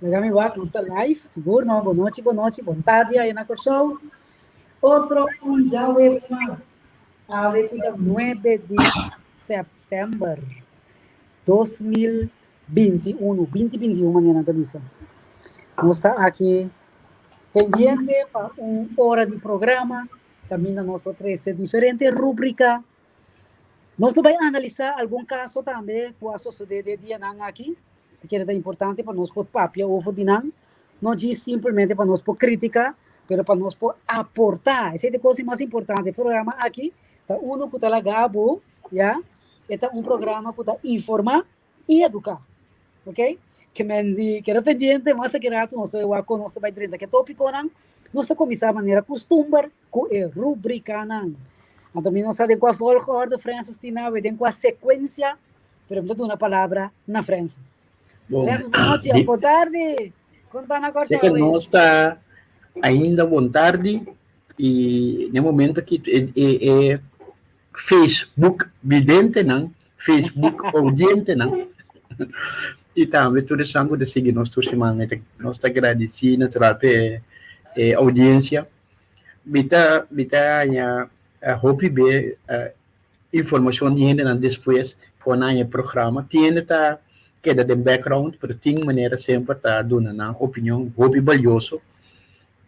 Laga mi wak, nos ta live, sigur no? Bon nochi, bon nochi, bon tardi ahí na Kòrsou. Otro un djaweps mas. Awe ku ta 9 di sèptèmber 2021, 2021 manera nan ta bisa. Nos ta aki pendiente pa un ora di programa kaminda nos lo trese diferente rúbrika. Nos lo bai analisá algun kaso tambe ku a sosodé den e dianan aki. Ta kere ta importante pa nos por papia over di nan, no djis simplemente pa nos por kritiká, pero pa nos por aportá. Esei ta e kos di mas importante. E programa aki ta unu ku ta laga bo, ya, e ta un programa ku ta informá i eduká. Ok? Ke men di keda pendiente, mas aki rato nos ta bai wak kon nos ta bai drenta ke tópikonan. Nos ta kuminsá manera kustumber ku e rubrikanan. Anto mi no sa den kua volgorde Francis tin awe, den kua sekuensia, pero mi ta duna palabra na Francis. Bon, Francis, bon nochi, di, bon tardi. Kon ta na sé que Kòrsou awe? nos ta ainda bon tardi i na e momento aki e, e, e Facebook videntenan, Facebook audientenan i tambe tur esnan ku ta sigui nos tur siman. Mi ta, nos ta gradisí natural pa e, e audiensia. Mi ta, mi ta haña hopi be informashon di hendenan despues ku nan haña e programa. Tin hende ta keda den background, pero tin manera semper ta duna nan opinion hopi balioso,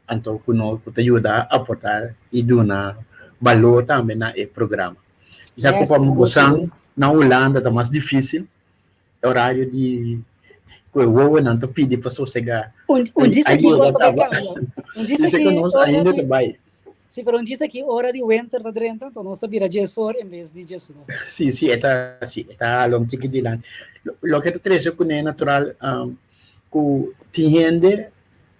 anto ku no ku ta yuda aportá i duna balor tambe na e programa. Sa ku Yes, pa sigur, bosan sigur. na Hulanda ta mas difísil, e horario di ku e wowonan ta pidi pa sosegá Un, un djis a aki yega kos ta bai kaba. kambia. Un djis Dice ku aki nos ora ainda ta di bai. Sí, pero un djis aki ora di winter ta drenta, enton nos ta bira 10 or en bes di 11 or. Sí, sí, e ta, sí, e ta hala un tiki dilanti. Loke ta trese kuné natural ku tin hende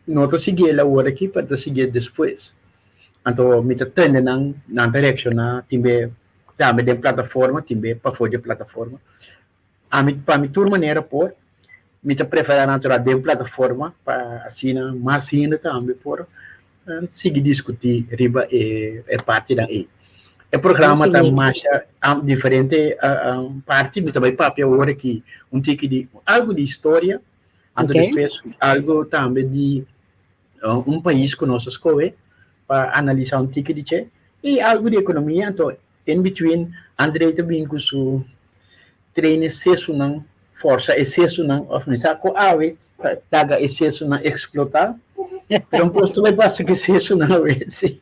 no ta sigui el awor aki, pero ta sigui despues. Anto mi ta tende nan, nan ta reakshoná tin be tambe den plataforma, tin be pafó di e plataforma. Ami, pa mi tur manera por, mi ta preferá natural den plataforma pa asina mas hende tambe por sigui diskutí riba e e partinan ei. E programa ta masha diferente parti, mi ta bai papia awor aki un tiki di algu di historia, anto despues algu tambe di un pais ku nos a skohe pa analisá un tiki di dje i algu di ekonomia, anto in between André ta bin ku su train e sesunan, forsa e sesunan, of mi sa ku awe pa laga e sesunan eksplotá, pero un kos ta bai pasa ku e sesunan awe si.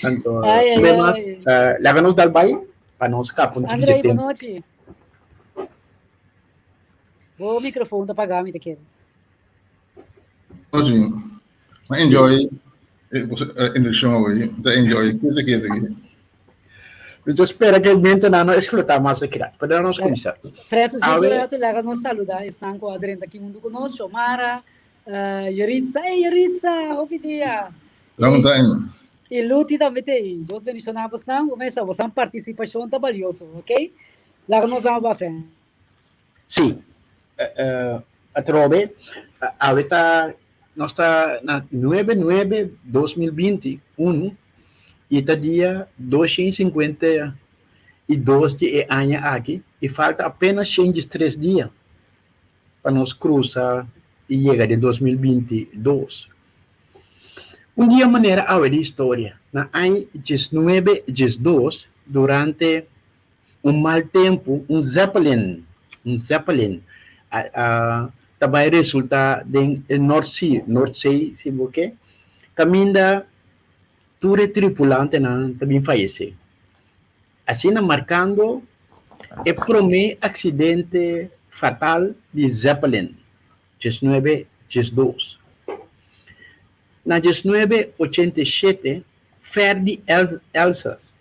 Anto, Ai, ai, be mas, ai. laga nos dal bai pa nos kapa un tiki dje André, bon tempu. nochi. Bo microfoon ta pagá, mi ta kere. Oye, ma enjoy inducción hoy, ta enjoy, kete kete kete. Mi ta spera ku e mentenan no eksplotá mas aki rato, pero nos kuminsá. Francis, Awe. justo rato laga nos saludá esnan ku a drenta aki huntu ku nos, Xomara, Yoritza, ey Yoritza, hopi dia! Long time. I Luti tambe ta ei. Dios bendishoná bosnan, bo mesa bosnan partisipashon ta balioso, ok? Laga nos dama ba Fran. Sí, atrobe, awe ta, nos ta na nuebe nuebe 2021 i ta dia 252 di e aña aki i falta apenas 103 dia pa nos krusa i yega den 2022. Un dia manera awe di historia, na aña 1912 durante Un mal tempu, un zeppelin, un zeppelin, a, a, ta bai resultá den e North Sea, Noordzee, si bo ke, kaminda tur e tripulantenan ta bin fayesé. Asina markando e promé aksidente fatal di zeppelin, 1912. Na 1987, Ferdi Elsass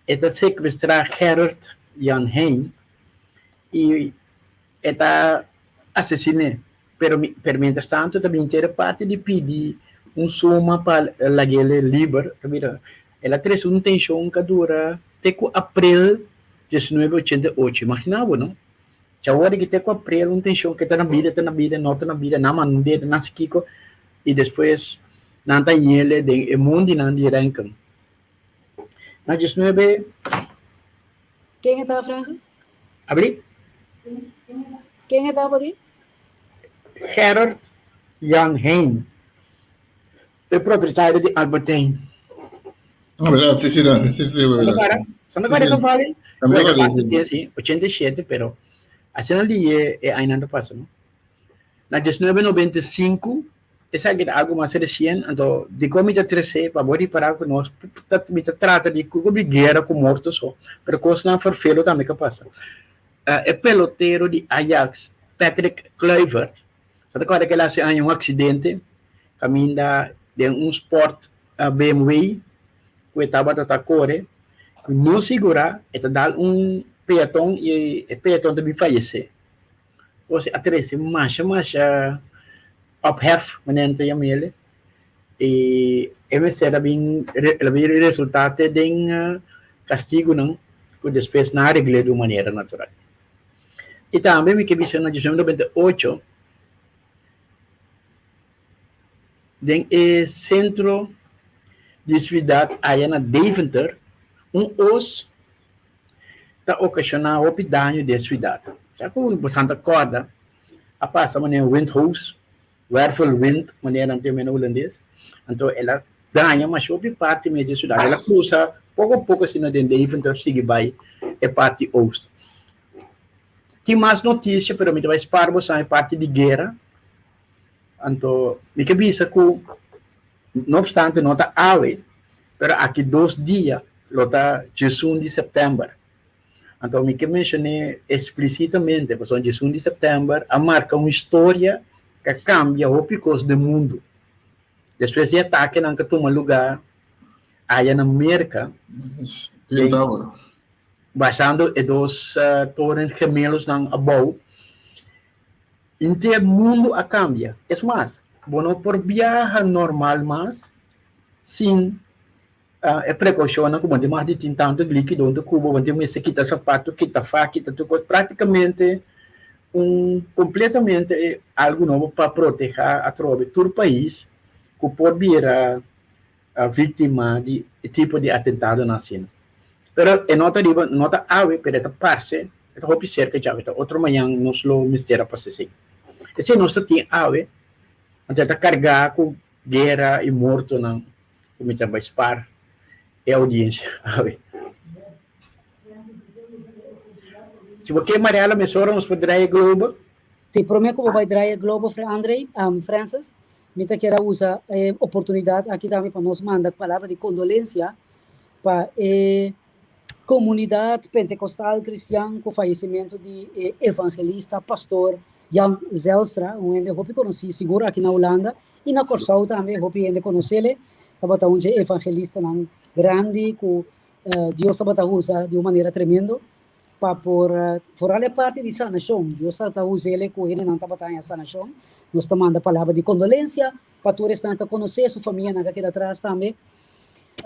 E ta sekwestrá Gerard Jan Heijn i e ta asesin'é. Pero pero mientras tanto ta bin tera parti di pidi un suma pa lag'el liber. Ta mira, el a trese un tenshon ku a dura te ku aprel 1988. Imaginá bo, no? Djawor di te ku aprel un tenshon ku e ta na bida, e ta na bida, no ta na bida, nan mand'é, nan hasi kiko i despues nan ta hañ'el den e mundinan di Renkum. Na 19. Ken e ta, Francis? Abri? Ken e ta, Bodi? Gerard. Jan Heijn, e propietario di Albert Heijn. Ah, verdad, sí, sí, sí, sí, verdad. Santa Clara sí, vale? Bueno, pasa sí, sí, 87, pero asina li e e añanan ta pasa, no? Na 1995, esaki ta algo mas recien, anto dikon mi ta trese pa bo ripará ku nos ta mi ta trata di ku di guera ku morto so, pero kosnan ferfelo tambe ka pasa. E pelotero di Ajax, Patrick Kluivert, Sa ta kòrda ku el hasi aña un aksidente kaminda den un sport BMW ku e tabata ta kore, ku no sigurá e ta dal un peaton i e peaton ta bin fayesé. Kos a trese masha masha ophef manera nan ta yama el i e mester a bin el a bin resultá te den kastigunan ku despues nan a regl'é di un manera natural. I tambe mi ke bisa na 1998 den e sentro di siudat aya na Deventer un os ta okashoná hopi daño den siudat. Sa ku bosan ta kòrda a pasa manera windhoos, wervelwind manera nan ta yama na hulandes, anto el a daña masha hopi parti mes di siudat. El a krusa poko poko asina den Deventer sigui bai e parti oost. Tin mas notisia pero mi ta bai spar bosan e parti di guera. Anto mi ke bisa ku no obstante no ta awe pero aki dos dia lo ta diesun di sèptèmber. Anto mi ke menshoné esplisitamente pasobra diesun di sèptèmber a marka un historia ku a kambia hopi kos den mundu. Despues di atakenan ku a tuma lugá aya na Merka den basando e dos toren gemelosnan abou, henter mundu a kambia. Es mas, bo no por biaha normal mas sin e prekoushonnan ku bo tin mag di tin tantu líkido huntu ku bo, bo tin mester kita sapato, kita fa, kita tur kos. Práktikamente un kompletamente algu nobo pa protehá atrobe tur pais ku por bira víktima di e tipo di atentadonan asina. Pero e no ta riba, no ta awe, pero e ta parse, e ta hopi serka djawe, ta otro mañan nos lo mester a pasa esei. Esei nos ta tin awe, anto e ta kargá ku guera i mortonan ku mi ta bai spar e oudiensia awe. Si bo ke Mariela mesora nos por draai e globo. Si, promé ku bo bai draai e globo, Fre Andrei, Francis, Mi ta kier a usa e oportunidat aki tambe pa nos manda palabra di kondolensia pa e komunidat pentekostal kristian ku fayesimentu di e evangelista pastor Jan Zijlstra, un hende hopi konosí sigur aki na Hulanda i na Kòrsou tambe hopi hende konos'el. Tabata un dje evangelistanan grandi ku Dios tabata usa di un manera tremendo. Pa por foral e parti di sanashon, Dios ta ta us'el ku hendenan tabata haña sanashon. Nos ta manda palabra di kondolensia pa tur esnan ku a konosé, su famianan ku a keda atras tambe.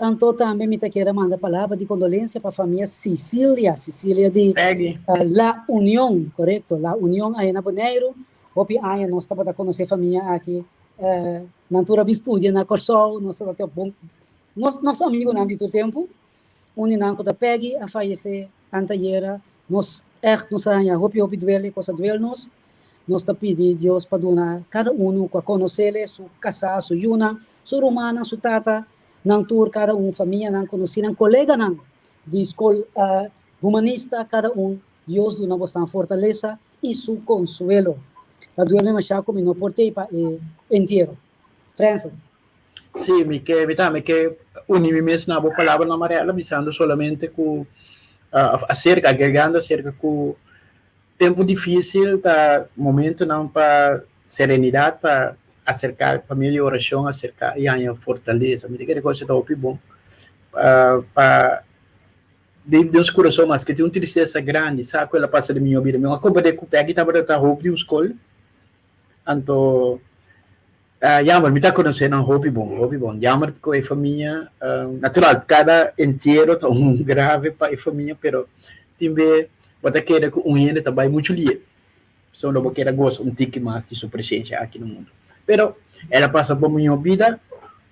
Anto tambe mi ta kere manda palabra di kondolensia pa famia Cicilia, Cicilia di Peggy. La Union, korekto, La Union aya na Boneiru. Hopi aña nos tabata konosé famia aki. Nan tur a bin studia na Kòrsou, nos tabata bon, nos nos amigunan di tur tempu. Un di nan ku ta Peggy a fayesé antayera. Nos ègt nos a haña hopi hopi duel, e kos a duel nos. Nos ta pidi Dios pa duna kada unu ku a konos'el, su kasá, su yunan, su rumannan, su tata, nan tur, kada un, famianan, konosínan, koleganan di skol humanista, kada un, Dios duna bosnan fortalesa i su konsuelo. Ta duel mi mashá ku mi no por t'ei pa e entiero. Francis. Sí, mi ke, mi tambe ke uni mi mes na bo palabranan, Mariela, bisando solamente ku aserka, agregando aserka ku tempu difísil ta momentunan pa serenidat, pa aserká pa medio di orashon, aserká i haña fortalesa. Mi ta kere ku esei ta hopi bon pa den nos kurason, maske tin un tristesa grandi, sa ku el a pasa den mi bida. Mi a komprende ku Peggy tabata ta hof di un skol, anto Jammer, mi ta konosé nan hopi bon, hopi bon. Jammer ku e famia, natural, kada entiero ta un grave pa e famia, pero tin be bo ta kere ku un hende ta bai muchu lie. So lo bo kere gosa un tiki mas di su presensia aki na mundu. Pero el a pasa pa mihó bida,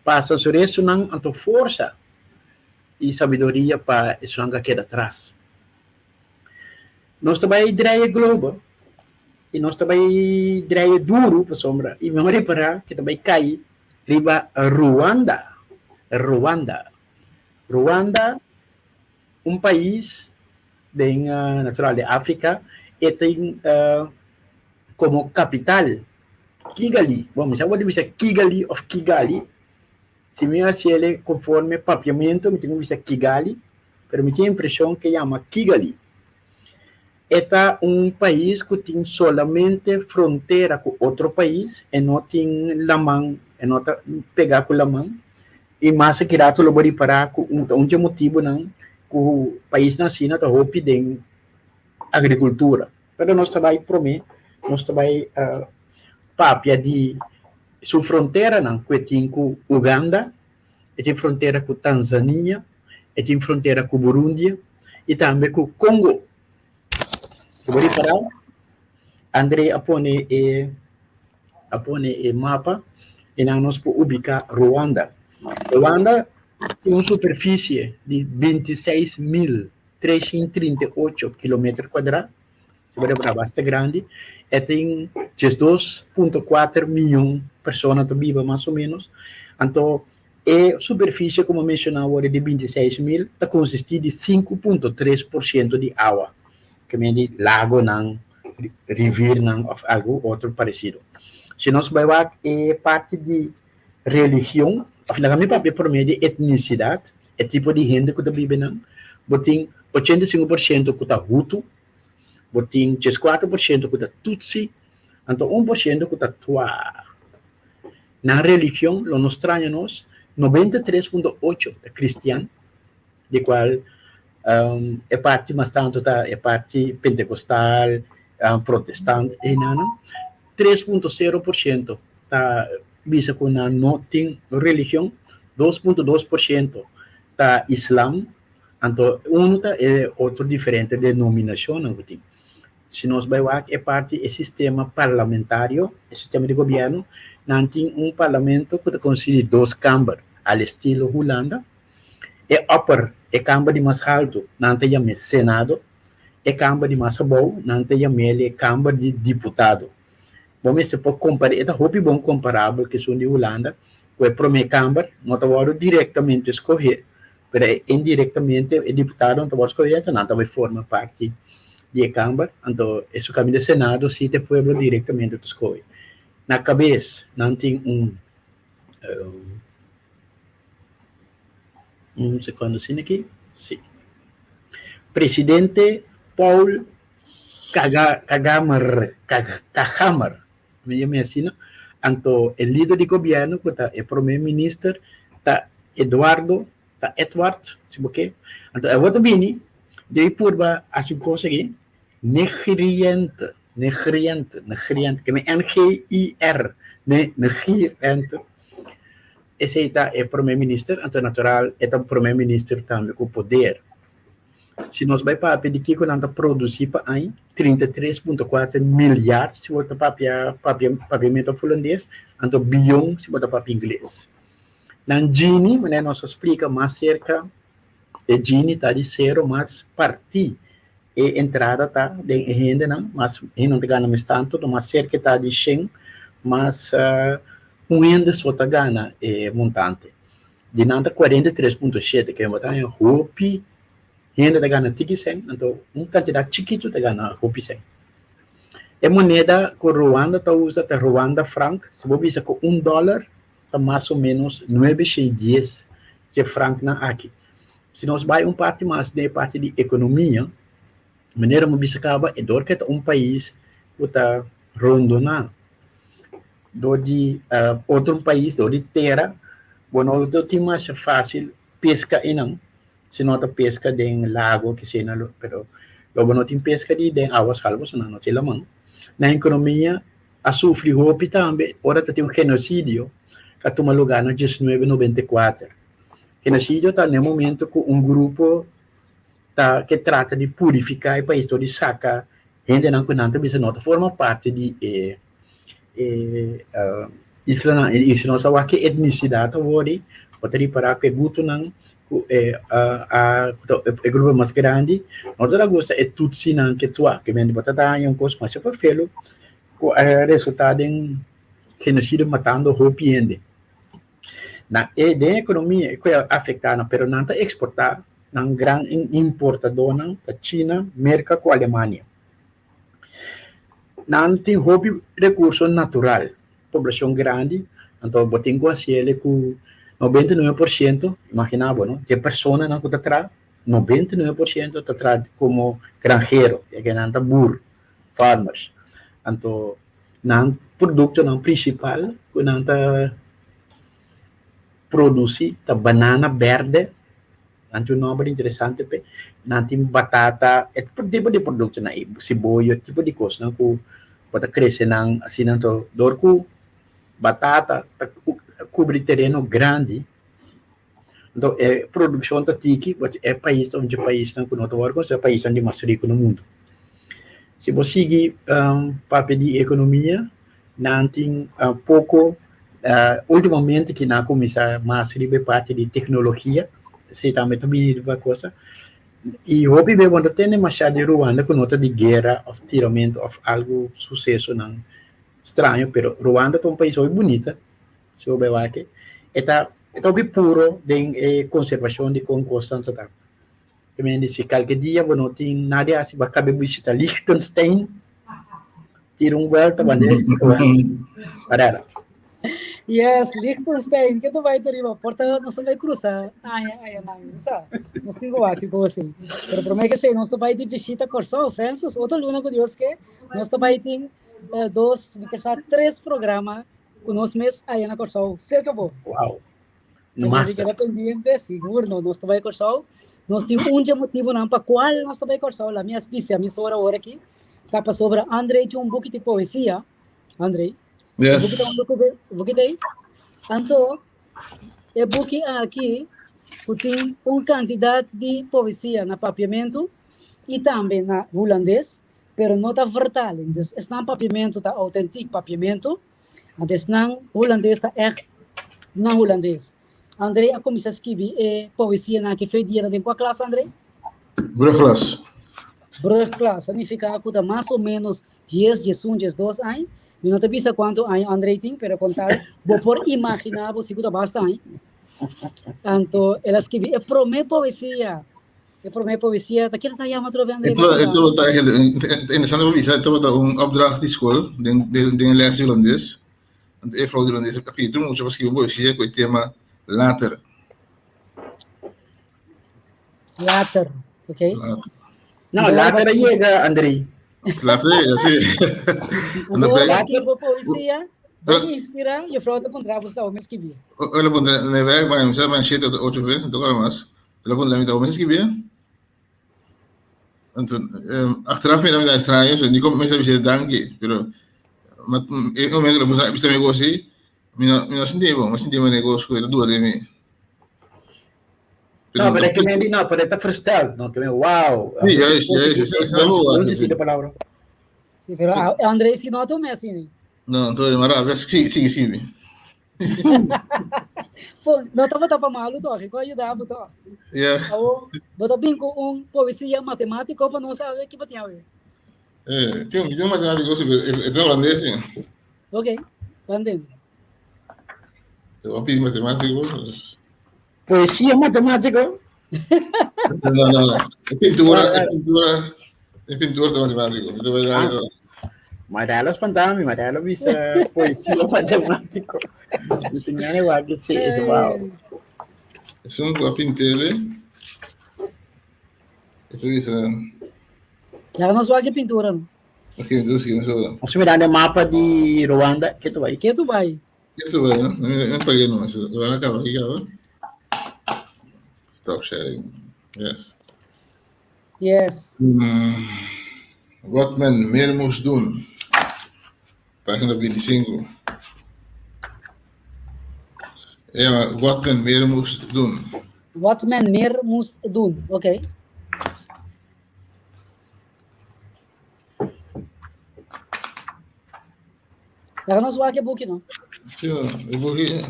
pasa su restunan, anto forsa i sabiduria pa esunnan ku a keda atras. Nos ta bai draai e globo. I nos ta bai draai duru pasobra i mi a repará ku ta bai kai riba Ruanda. Ruanda. Ruanda un pais den natural di Afrika e tin komo kapital Kigali. Bon mi sa bo ta bisa Kigali òf Kigali. Si mi hasi el konforme papiamentu mi tin ku bisa Kigali pero mi tin impreshon ku e yama Kigali. E ta un pais ku tin solamente frontera ku otro pais, e no tin laman, e no ta pegá ku laman. I mas aki rato lo bo ripará ku un ta un di e motibunan ku paisnan asina ta hopi den agrikultura. Pero nos ta bai promé, nos ta bai papia di su fronteranan ku e tin ku Uganda, e tin frontera ku Tanzania, e tin frontera ku Burundia i tambe ku Congo. Bo ripará, André a pone e a pone e mapa i nan nos por ubiká Ruanda. Ruanda tin un superfisie di 26.338 kilometer kuadrá. Bo ripará basta grandi. E tin 12.4 mion persona ta biba mas o ménos. Anto E superfisie ku mi a menshoná awor di 26 mil ta konsistí di 5.3% di awa, ke men di lagonan, rivirnan òf algu otro paresido. Si nos bai wak e parti di religion, òf laga mi papia promé di etnisidat, e tipo di hende ku ta biba nan, bo tin 85% ku ta Hutu, bo tin 14% ku ta Tutsi, anto 1% ku ta Twa. Nan religion lo no straña nos, 93.8 ta cristian, di cual e parti mas tanto ta e parti pentecostal, protestant enanan. 3.0% ta bisa cu nan no tin religion, 2.2% ta islam, anto uno ta e otro diferente denominacionnan cu tin. Si nos bai wak e parti e sistema parlamentario, e sistema di gobièrnu, nan tin un parlamento ku ta konsistí di dos kamber, al estilo Hulanda. E upper, e kamber di mas haltu, nan ta yam'é Senado, e kamber di mas abou, nan ta yam'é e kamber di diputado. Bo mester por kompar'é, e ta hopi bon komparabel ku esun di Hulanda, ku e promé kamber no ta wòrdu direktamente skohé, Pero indirectamente e diputadonan ta wòrdu skohé, anto nan ta bai forma parti di e kamber, anto e su kaminda senado si ta e pueblo directamente ta skohe. Na kabes nan tin un un sekondo asina aki, si, presidente Paul Kagamer, Kagamer, mi yam'é asina, anto e lider di gobièrnu ku ta e promé minister ta Eduardo, ta Edward si bo ke, anto e wòrdu bini dei purba hasi un kos aki, Negiriente, Negiriente, Negiriente, ke men N-G-I-R, ne, Negiriente, esei ta e promé minister, anto natural e ta promé minister tambe ku poder. Si nos bai papia di kiko nan ta produsí pa aña, 33.4 milyar si bo ta papia papia papiamentu òf hulandes, anto biyon si bo ta papia ingles. Nan Gini, manera nos a splika mas serka, e Gini ta di sero mas partí e entrada ta den e hendenan, mas hendenan ta gana mes tantu, mas serka e ta di shen, mas un hende so ta gana e montante. Di nan ta 43.7 ke bo ta haña hopi hende ta gana tiki sèn, anto un kantidat chikitu ta gana hopi sèn. E moneda ku Ruanda ta usa ta Ruanda frank, si bo bisa ku un dòler ta mas o ménos 910 dje franknan aki. Si nos bai un parti mas den e parti di ekonomia, manera mi bisa kaba e dor ke ta un pais ku ta rondoná dor di otro pais, dor di tera, bo no lo tin masha fácil pesca einan, si no ta pesca den lago kisina, pero lo bo no tin pesca di den awa sal pasobra nan no tin laman. Nan economia a sufri hopi tambe ora ta tin un genocidio ku a tuma lugar na 1994. Genocidio ta na e momento ku un grupo ta ke trata di purifica e pais dor di saca hendenan ku nan ta bisa no ta forma parti di e e islanan i si nos a wak e etnisidat awor di bo ta ripará ku e gutunan ku e a e grupo mas grandi no ta gusta e tutsinan ke tua ke mende bo ta haña un kos masha fafelu. ku a resultá den genosidio matando hopi hende. Na e den ekonomia e ku a afektá nan, pero nan ta eksportá, nan gran importadónan ta China, Merka ku Alemania. Nan tin hopi rekurso natural, poblashon grandi, anto bo tin ku hasiel ku 99%, imaginá bo no, di e personanan ku ta traha, 99% ta traha komo granhero, ya ke nan ta bur, farmers. Anto nan produktonan prinsipal ku nan ta produsí ta banana bèrdè, nan tin un nòmber interesante p'e, nan tin batata, e tipo di produktonan ei, siboyo, tipo di kosnan ku bo ta krese nan asina. Anto dor ku batata ta kubri tereno grandi, anto e produkshon ta tiki, but e pais ta un dje paisnan ku no ta wòrdu konsiderá paisnan di mas riku na mundu. Si bo sigui papia di ekonomia, nan tin poko, ultimamente ki nan a kuminsá mas riba e parti di teknologia, esei tambe ta bini riba cosa. I hopi bes bo no ta tende mashá di Ruanda ku no ta di guera òf tiramentu òf algu susesonan straño, pero Ruanda ta un pais hopi bunita. Si bo bai wak e ta e ta hopi puro den e konservashon di kon kosnan ta ta. Te mende si kalke dia bo no tin nada di hasi bo a kabe bishita Liechtenstein, tira un buelta bo anda Barera. Yes, Liechtenstein, ke ta bai ta riba? Por ta nos ta bai krusa aña añanan, sa. Nos tin ku wak kiko así. Pero promé ke esei nos ta bai di bishita Kòrsou, Francis, otro luna ku Dios ke, nos ta bai tin dos, mi ke sa tres programa ku nos mes aya na Kòrsou serka bo. Wow. No mas. Keda pendiente, sigur no, nos ta bai Kòrsou. Nos tin un dje motibunan pa kual nos ta bai Kòrsou. La mi a spisia mi sora ora aki. Ta pasobra Andrei tin un buki di poesia. Andrei. Yes. Buki ta un buki, buki ta ei. Anto, e buki aki ku tin un kantidat di poesia na papiamentu i tambe na hulandes, pero no ta vertaling. Dus esnan papiamentu ta autentik papiamentu. Anto esnan hulandes ta ègt na hulandes. André a kuminsá skibi e poesianan aki fe dia den kua klas, André? Brugklas. Brugklas, ta nifiká ku ta mas o ménos dies, diesun, diesdos aña. Mi no ta bisa kuantu aña André tin, pero kon tal bo por imaginá bo si ku ta basta aña. Anto el a skibi e promé poesia. E promé poesia, ta kila ta yama atrobe André? E tabata interesante pa bisa, e tabata un opdracht di skol den den les di hulandes. Anto e juffrouw di hulandes a pidi tur mucha pa skibi un poesia ku e tema later. Later, ok. Later. No, later a yega, André. Later a yega, si. Anto ora skibi bo poesia, bo ta inspira, juffrouw ta puntra bo si ta bo mes skibi. Ora puntra, mi bai, mi sa shete òf ocho be, no ta kòrda mas. El a puntra mi, ta bo mester skibi? Anto, achteraf mira mi ta extraño, so ni kon mester bisa danki, pero ma e momento el a bisa bisa mi gosi, mi no mi no sinti bon, mi sinti manera kos ku e ta dura den mi. No, pero es que me no, pero está versteld, no, que me wow. Sí, juist, juist, es es bo No sé si de palabra. Sí, pero André si no a tuma así. No, anto e mara, sí, sí, sí. Bon, no tabata pa malu toch, ik wou ayuda bo toch. Ja. Awo, bo ta bin ku un poesia matematiko pa nos awe, ki bo tin awe? Eh, tin un matematiko, sí, pero e ta holandés, sí. Ok, ban den. Te voy a pedir matemático. Poesia matematiko? No, no, no. E pintura, e pintura, e pintura ta matemático. Mi ta bai Ah. Marelo spantami, Marelo bisa poesia matemático. Mi tenía igual que sí, es wow. Es un ku a pintele. Esto bisa. Laga nos wak e pintura. no. Ok, entonces sí, eso. Nos mirando el mapa di Rwanda, ke tu bai? Ke tu bai? Ke tu bai, no? No pagué no. Rwanda kaba, aquí kaba. Stop sharing. Yes. Yes. Wat men meer moest doen. Pagina 25. Ja, wat men meer moest doen. Wat men meer moest doen, oké. Okay. Laga nos wak e buki, no? Ja, e buki.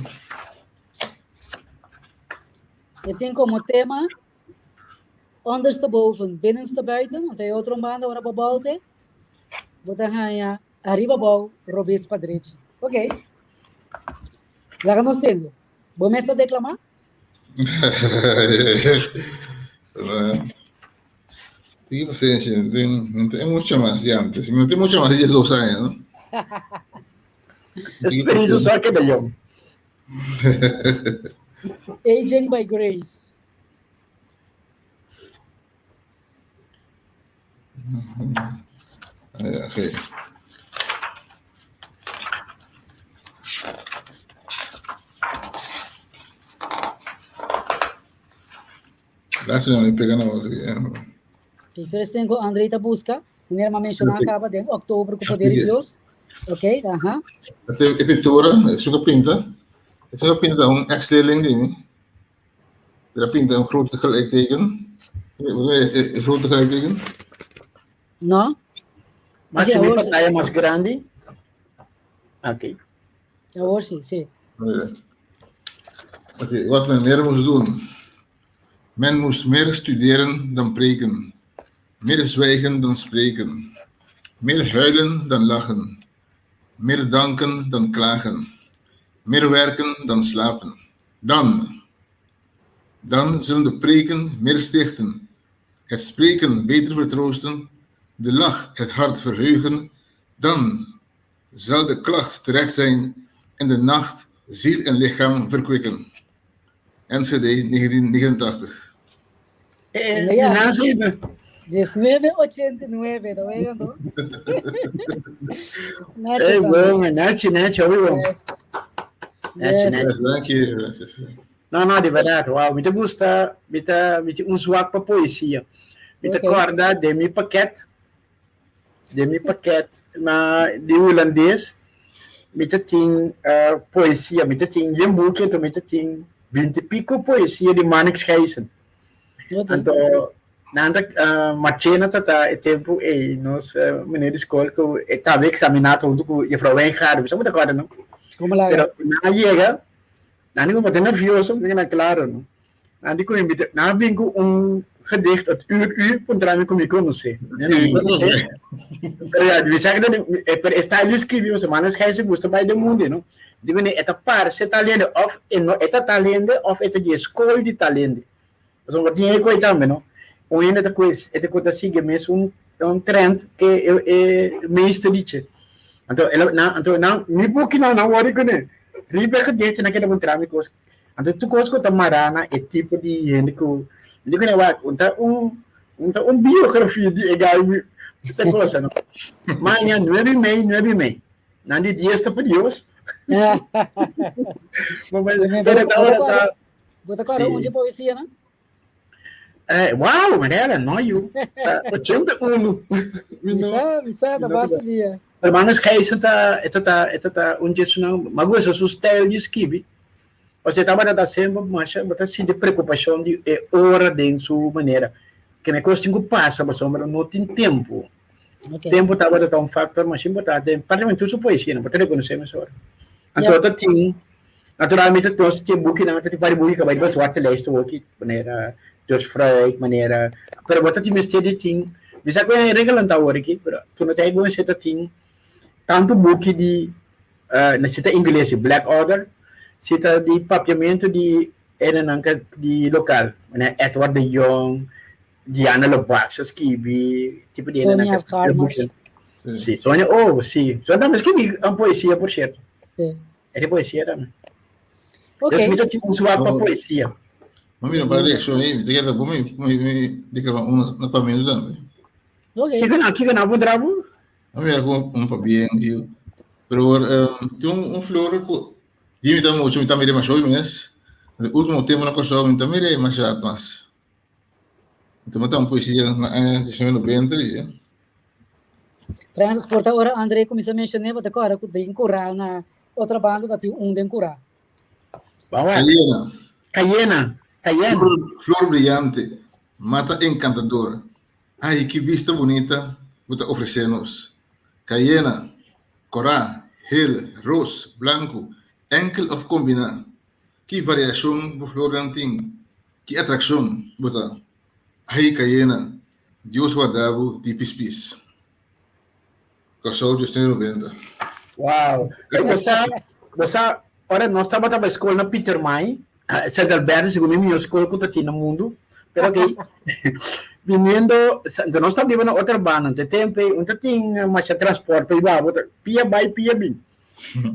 E tin komo tema ondersteboven, binnenstebuiten. Anto e otro banda ora bo bolte, bo ta haña. Ariba abou, robes pa drechi. Ok. Laga nos tende. Bo mes ta deklamá? Tiki pasensia, no tin mucho mas di antes. No tin mucho mas di 12 aña, no? Espíritu sa keda yong. Aging by grace. Okay. Lástima mi pega na otro. Entonces tengo André ta busca. Meneer ma menciona acaba den oktober ku poder de Dios. Ok, aha. E pintura, e suka pinta. E suka pinta un ex-leerling di mi. El a pinta un grote gelijkteken. E grote gelijkteken? No. Mas si mi pantalla mas grandi. Ok. Awor si, si. Oké, wat men meer moest doen. Men moest meer studeren dan preken. Meer zwijgen dan spreken. Meer huilen dan lachen. Meer danken dan klagen. Meer werken dan slapen. Dan, dan zullen de preken meer stichten, het spreken beter vertroosten, de lach het hart verheugen, dan zal de klacht terecht zijn en de nacht ziel en lichaam verkwikken. Enschede, 1989. Eh, ja. 1989, ta wega no? Hey, bom, nechi, nechi, hopi bom. Yes. Nechi, Yes. nechi. Dank je, gracias. No, no, di berdad. Wow, mi ta gusta, mi ta, mi tin un zwak pa poesia. Mi ta Ok. corda den mi pakket, den mi pakket na di hulandes, mi ta tin eh, poesia, mi ta tin yen buki, anto mi ta tin binti pico poesia di Marnix Gijsen. Ok. Anto nan ta uh, Marchena ta ta e tempo ei nos uh, meneer di school ku e tambe examinado hunto ku juffrouw Wijngaard, bisa mo ta corda no? Como la Pero nan a yega, nan di ku ta nervioso, mi na claro no. Nan di ku invita, nan a bin ku un gedicht het uur u puntra mi ku mi conoce. Mi no conoce. Pero ja, mi sa dat pero está ali escribi, o manes gij se gusta bij de mundo, no? Digo nee, eta parse talende of e no eta talende of eta di school di talende. Pasobra bo tin e koi tambe, no? Un hende ta koe, e ta ku ta sigui mes un un trend ke e e meester dice. Anto el a nan anto nan mi buki nan nan wòrdu kuné. Riba e gedichte nan keda puntra mi kos. Anto tur kos ku ta mará na e tipo di hende ku mi di kuné wak un ta un un ta un biografia di e gai mi ta kosa no. Maña nuebe i mei nuebe i mei. Nan di dies ta pa Dios. Pero tabata Bo ta kòrda Sí. un dje poesia nan? Eh, wow, Mirella, no yu. Uh, 81. Mi sa, mi sa, ta basta dia. Pero Magnus Gijsen ta, eta ta, eta ta un dje sunan, ma gusta su stijl di skibi. Osea, tabata ta semper masha, bo ta sinti preocupacion di e ora den su manera. Ke me kos tin ku pasa, pasobra no tin tempo. Okay. Tempo tabata ta un factor masha importante, prácticamente tur su poesia, no, bo ta reconoce mesora. Anto Ja. ta tin Naturalmente nos tin bukinan, ta tin par di buki ku a bai riba zwarte lijst awoki, manera George Freud, manera, pero bo ta tin mester di tin, mi sa ku e regelnan ta awor aki, pero tu no ta bon si ta tin tantu buki di, si ta ingles di Black Order, si ta di papiamentu di enenan di lokal, manera Edward de Jong, Diana Lobax a skibi, tipo di enenan Sonia ka skibi buki. Sí. Si, Sonia, oh, si, Sonia tambe skibi un poesia, por cierto. Sí. E di poesia tambe. Ok. Dus mi ta tin un zwak pa Oh. poesia. Maar mira, para reacción ahí, te queda bom, mi, mi, mi, de que una, una pamelo también. Ok. Kiko na, kiko na puntra bo? Maar mira, como un pa bien, tío. Pero, um, tin un, un flor ku, di mi ta mucho, mi ta mire mas hoy mes. De último tempo na Kosovo, mi ta mire mas mas. Mi ta mata un poesia na aña 1990, dice. Francis, por ta ora André kuminsá menshoné, bo ta kòrda ku den kurá na otra banda ta tin un den kurá. Ban wak. Cayena. Cayena. Cayena. Flor, flor brillante, mata encantador. Ay, ki bista bunita bo ta ofresé nos. Cayena, korá, hel, ros, blanku, enkel òf kombiná. Ki variashon bo flornan tin, ki atrakshon bo ta. Ay, Cayena, Dios warda bo di pispis. Kòrsou 1990. Wow. E bo sa, bo sa, ora nos tabata bai skol na Pietermaai, Sint Albertus, segun mi mihó skol ku ta tin na mundu. Pero ok, viniendo, anto nos ta biba na Otrabanda, anto e tempu ei un ta tin masha transport pa hiba bo, pia bai pia bin.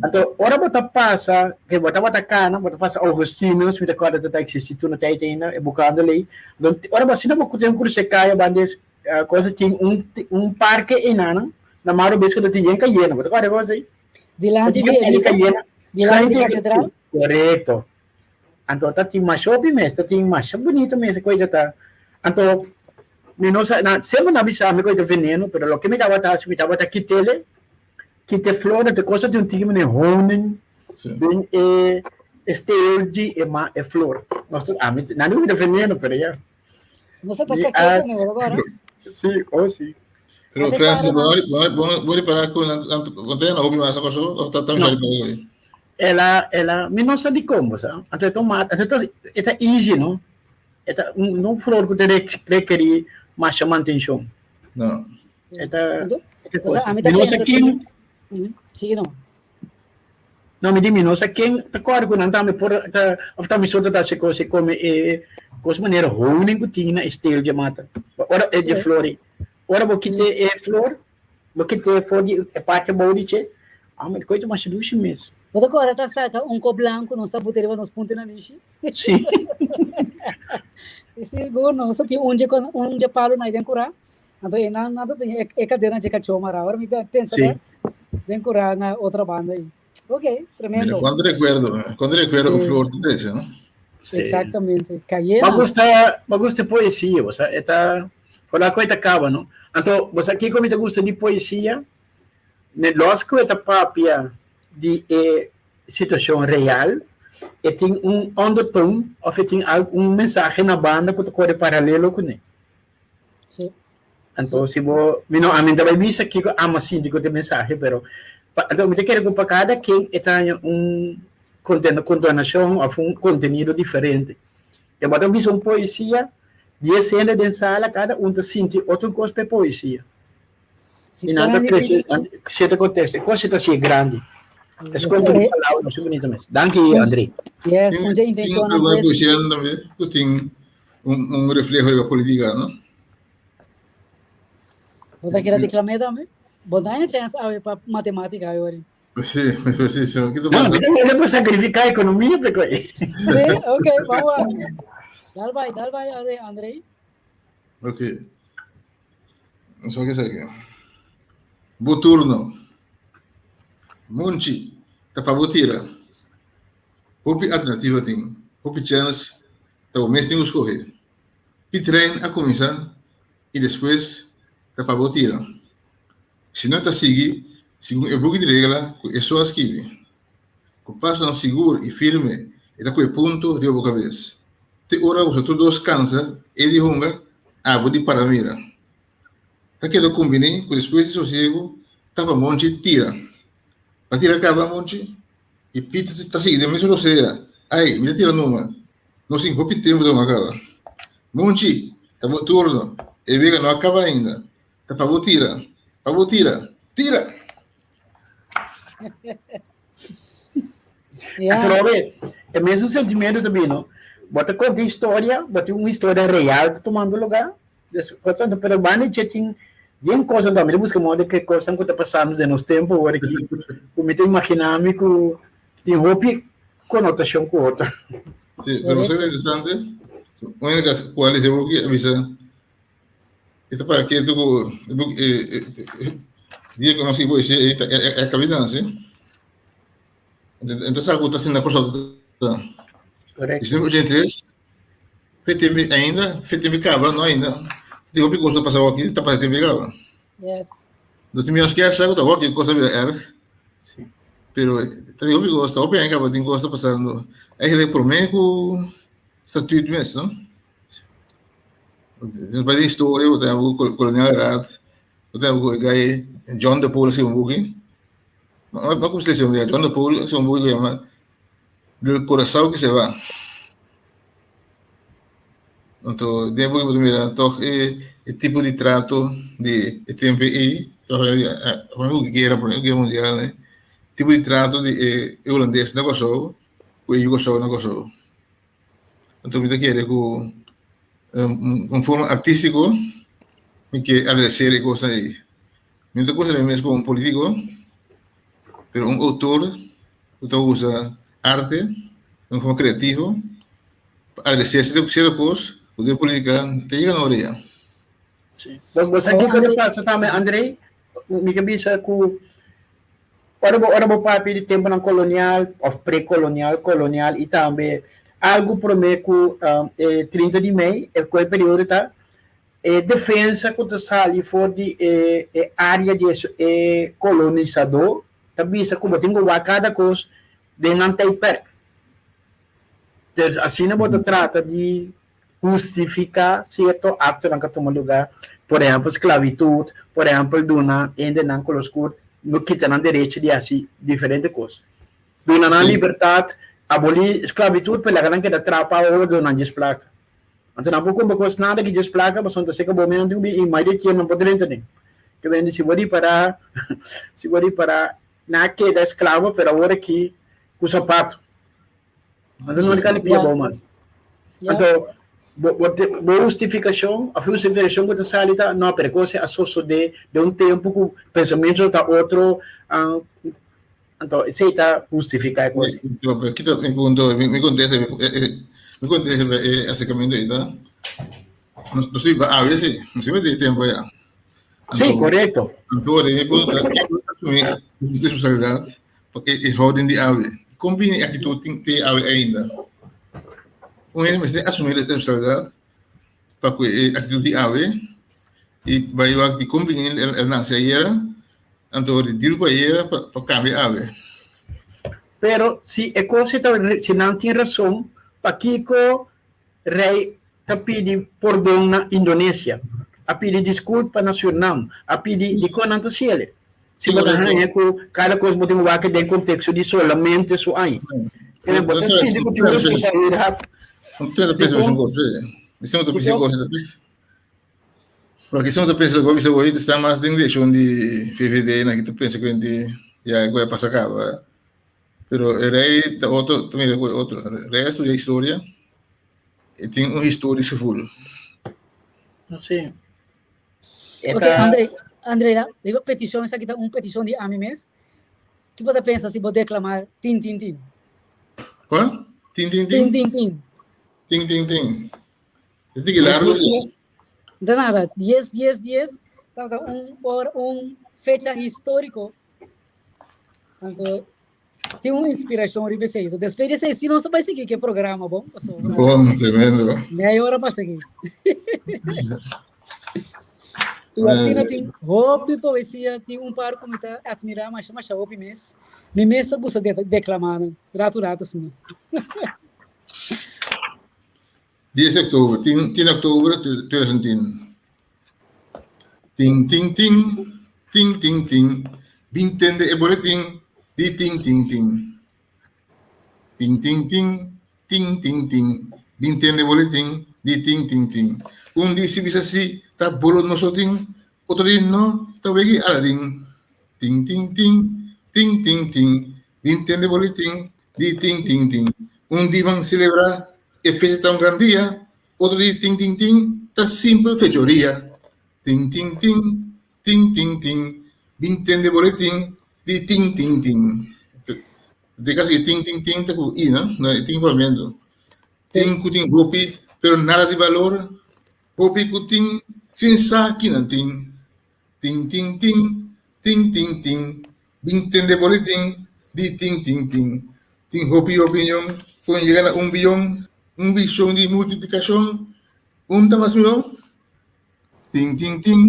Anto ora bo ta pasa, ke bo tabata kana, bo ta pasa Augustinus, mi ta kòrda ta ta eksistí tur na tèit ainda, e bukando lei. Anto ora bo asina bo tin krus'é kaya banda e cosa tin un un parke einan na maro bes ku ta tin yen kayena, bo ta kòrda e cosa ei? Dilanti di e misa? Dilanti di katedral? Korekto. Anto ta tin masha hopi mes, ta tin masha bunito mes e koita ta. Anto mi no sa, na semper nan a bisa mi koita veneno, pero loke mi tabata hasi mi tabata kit'ele, kita e flor, anto e cosa tin un tiki manera honing den e e steel di e ma e flor. Nos ta, ami, nan di ku ta veneno, pero ya. Nos ta ta saké con agora. Sí, oh sí. Pero Francis, bo bo bo repará ku nan nan ta yana hopi mas akoso of ta ta No. Ela ela mi no sa dikon bo sa. Anto e tomat, anto ta e ta easy no. E ta un no flor ku ta rekerí masha mantenshon. No. E ta e ta cosa. Mi no sa ken Sigui no. No, mi di mi no sa ken ta kòrda ku nan tambe por ta of ta mi so ta ta hasi kos e kome e kos manera honing ku tin na e steel dje mata. Ora e dje flor ei. Ora bo kita e flor, bo kita for di e parti abou di dje, amo e kos ta masha dushi mes. Bo ta kòrda ta saka un kop blanku nos ta buta riba nos punta nanishi? Si. Sigur nos ta tin un dje un dje palu na den kurá. Anto e nan nan ta tin e kadena dje kachó mará. Ora mi pensa Sí. den kurá na otro banda ei. Ok, tremendo. Mira, cuánto recuerdo, cuánto recuerdo con Sí. flor te trece, no? Sí. Exactamente. Cayena. Ma gusta, ma gusta poesia, bo sa, e ta, por la koe ta kaba, no? Anto, bo sa kiko mi ta gusta di poesia? Ne los ku e ta papia di e situashon real, e tin un ondertoon of e tin al un mensahe na banda ku ta kore paralelo kuné. Sí. Anto si bo, mi no, ami ta bai bisa kiko amo sinti ku te mensahe, pero pa, anto mi ta kere ku pa kada ken e ta haña un konten, kontonashon òf un kontenido diferente. E bo ta bisa un poesia, dies hende den sala, kada un ta sinti otro kos pa e poesia. Si I nan ta grandi krese si. nan sierto konteksto. E kos ta si grandi. E skohe di palabra masha bunito mes. Danki, André. Yes, Tin, un dje tin intenshonnan alguna pues. poesia tambe ku tin un, un refleho riba politica, no? Bo ta kere declamé tambe? Bo no haña chance awe pa matematica awe ori. Sí, sí, sí. Kiko No, pasa? mi tambe por sacrifica economia pe koe. Sí, ok, vamos a. Dal bai, dal bai, André. André. Ok. Nos wak esaki. Bo turno. Munchi, ta pa bo tira. Hopi alternativa tin, hopi chèns, ta bo mes tin ku skohe. Ki trein a kuminsá i despues ta pa bo tira. Si no ta sigui segun e buki di regla ku e so a skibi. Ku pasonan sigur i firme e ta kohe punto riba bo kabes. Te ora boso tur dos kansa e di hunga, abo di para mira. Ta keda kumbiní ku despues di sosiegu ta pa Monchi tira. Pa tira kaba Monchi i Pita ta sigui den mesun rosea. Ai, mi ta tira numa. Nos tin hopi tempu ta hunga kaba. Monchi, ta bo turno. E wega no a kaba ainda. Ta pa bo tira. Pa bo tira. Tira! Ja. Atrobe, e mesun sentimiento ta bini. Bo ta konta historia, bo tin un historia real ta tumando lugar. Dus, cosa, pero banda che tin bien cosa mi ta busca modo ke cosa ku ta pasando den nos tempo awor aki. Ku mi ta imagina mi ku tin hopi konotashon ku otro. Sí, pero sa interesante. Un hende ka kual ese buki a bisa e ta para ketu ku e buki e e dia ku nos sibi poesia e ta e a kabida nan si. Enta sa ku ta sinta Kòrsou ta. Correcto. 1983 fe tempu ainda fe tempu kaba no ainda. Tin hopi kos ta pasa awor ta pasa tempu kaba. Yes. No tin menos ke sa ku ta awor ki kos a bira erg. Sí. Pero ta tin hopi kos ta hopi aña kaba tin kos ta pasando. Eigenlijk promé ku statuut mes no. Nos bai den historia, bo ta haña ku Kolonial Raad, bo ta haña ku e guy John de Pool a skirbi un buki. No no como se dice, John de Pool a skirbi un buki ku yama Del Curaçao que se va. Anto den e buki bo ta mira tòg e e tipo di trato di e tempu ei. Ku guera, por ejemplo, guera mundial, eh, tipo di trato di e e hulandes na Kòrsou ku e yu Kòrsou na Kòrsou. Anto mi ta kere ku un forma artístiko mi ke agradeser e kosnan ei. Mi no ta konsiderá mi mes komo un polítiko, pero un outor ku ta usa arte den un forma kreativo pa agradesé sierto kos ku den polítika ta yega na orea. Sí. Bo sa kiko ta pasa tambe, André? Mi ke bisa ku ora bo ora bo papia di temponan kolonial òf prekolonial, kolonial i tambe algu promé ku e 30 di mei, e ku e periodo ta e defensa ku ta sali for di e e área di e kolonisadó ta bisa ku bo tin ku wak kada kos den nan tijdperk. Entonces asina bo ta trata di hustifiká sierto aktonan ku a tuma lugá, por ehèmpel sklabitut, por ehèmpel duna hendenan ku los kur no kita nan derecho di hasi diferente kos. Duna nan libertat, abolí sklabitut pero laga nan keda trapa awo duna nan djes plaka. Anto nan por kumpra kos nada ki djes plaka pasobra nan ta seka bo men nan tin ku bin i mayoria tiempo nan por drenta den. Ke bende si bo ripará si bo ripará nan a keda esklabo pero awor aki ku sapato. Anto no ka pia bou mas. Anto bo bo bo hustifikashon of hustifikashon ku ta sali ta no pero e kos a sosodé den un tempu ku pensamentu ta otro anto esei ta hustifiká e kos. Kita mi punto mi kontesta mi kontesta e aserkamentu ei ta nos biba awe si nos biba den e tempu ya. Si korekto. Anto mi punto ta asumí responsabilidat Porque e houding di awe. Kon bini e actitud tin te awe ainda? Un hende mester asumi responsabilidad pa cu e actitud di awe y bay wak di kon bini el nace ayera, anto di deal cu ayera pa cambia awe. Pero si e cos ta si nan tin rason, pakico Rey ta pidi pordon na Indonesia, a pidi disculpa na Surinam, a pidi dikon nan ta siele? Si bo ta haña ku kada kos bo tin wak den konteksto di solamente su aña. Pero bo ta sinti ku tin un responsabilidat. Porque si no ta pensa loke bo bisa hoy ta sta mas den direkshon di VVD nan ki ta pensa ku hende ya e goya pasa kaba. Pero e rei ta otro, ta mira ku e otro. Rei a studia historia e tin un historisch gevoel. Sí. Ok, André, André, riba petishon, esaki ta un petishon di ami mes. Ki bo ta pensa si bo deklamá tin tin tin? Kua? Tin tin tin? Tin tin tin. Tin tin tin. E tiki largo sí. De nada, dies dies dies tabata un ora un fecha históriko. Anto tin un inspirashon riba esei. Despues di esei si nos ta bai sigui ku e programa bon pasobra. Bon, tremendo. Meia ora pa sigui. I asina tin hopi poesia, tin un par ku mi ta admirá masha masha hopi mes. Mi mes ta gusta deklamá nan ratu ratu asina. 10 di oktober, tin, tin oktober 2010. Tin, tin, tin, tin, tin, tin, bin tende e boletin di tin, tin, tin. Tin, tin, tin, tin, tin, tin, bin tende e boletin di tin, tin, tin. Un di si bisa si ta bolo no so tin, otro di no ta wegi Aladin. Tin, tin, tin, tin, tin, tin, bin tende e boletin di tin, tin, tin. Un di ban celebra e fecha ta un gran dia, otro di tin tin tin ta simpel fechoria. Tin tin tin, tin tin tin, bin tende boletin di tin tin tin. Den caso e tin tin tin ta cu i no, no e tin papiamento. Tin cu tin hopi pero nada di balor, hopi cu tin sin sa kinan tin. Tin tin tin, tin tin tin, bin tende boletin di tin tin tin. Tin hopi opinion kon yega na un biyon, un vision di multiplicacion, un ta mas mihó? Tin tin tin,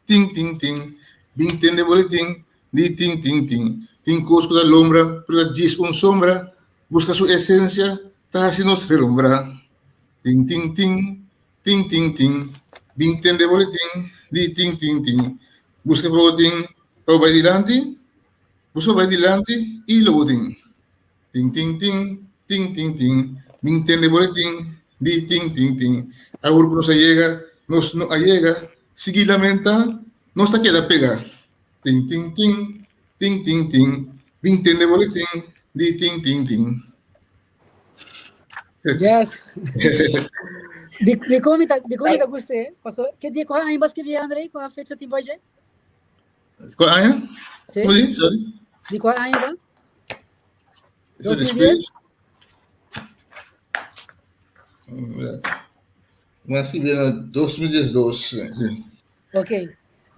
tin tin tin, bin tende boletin di tin tin tin. Tin kos ku ta lombra pero ta djis un sombra, buska su esencia ta hasi nos relombra. Tin tin tin, Tin tin tin, bin tende boletin di tin tin tin. Buska pa bo tin pa bo bai dilanti, buska pa bai dilanti i lo bo tin. Tin tin tin, tin tin tin, bin tende boletin di tin tin tin. Awor ku nos a yega, nos no a yega, sigui lamentá, nos ta keda pegá. Ting ting ting, ting ting ting, bin tende boletin di ting ting ting. Yes. Di, di kon mi ta, di kon mi ta guste? Paso, ke dia kua aña bas skirbi André? Kua fecha tin boy Kua aña? Sí. Como di? Sorry. Di kua aña ta? Eso 2010? Mas si na 2012, sí. Ok.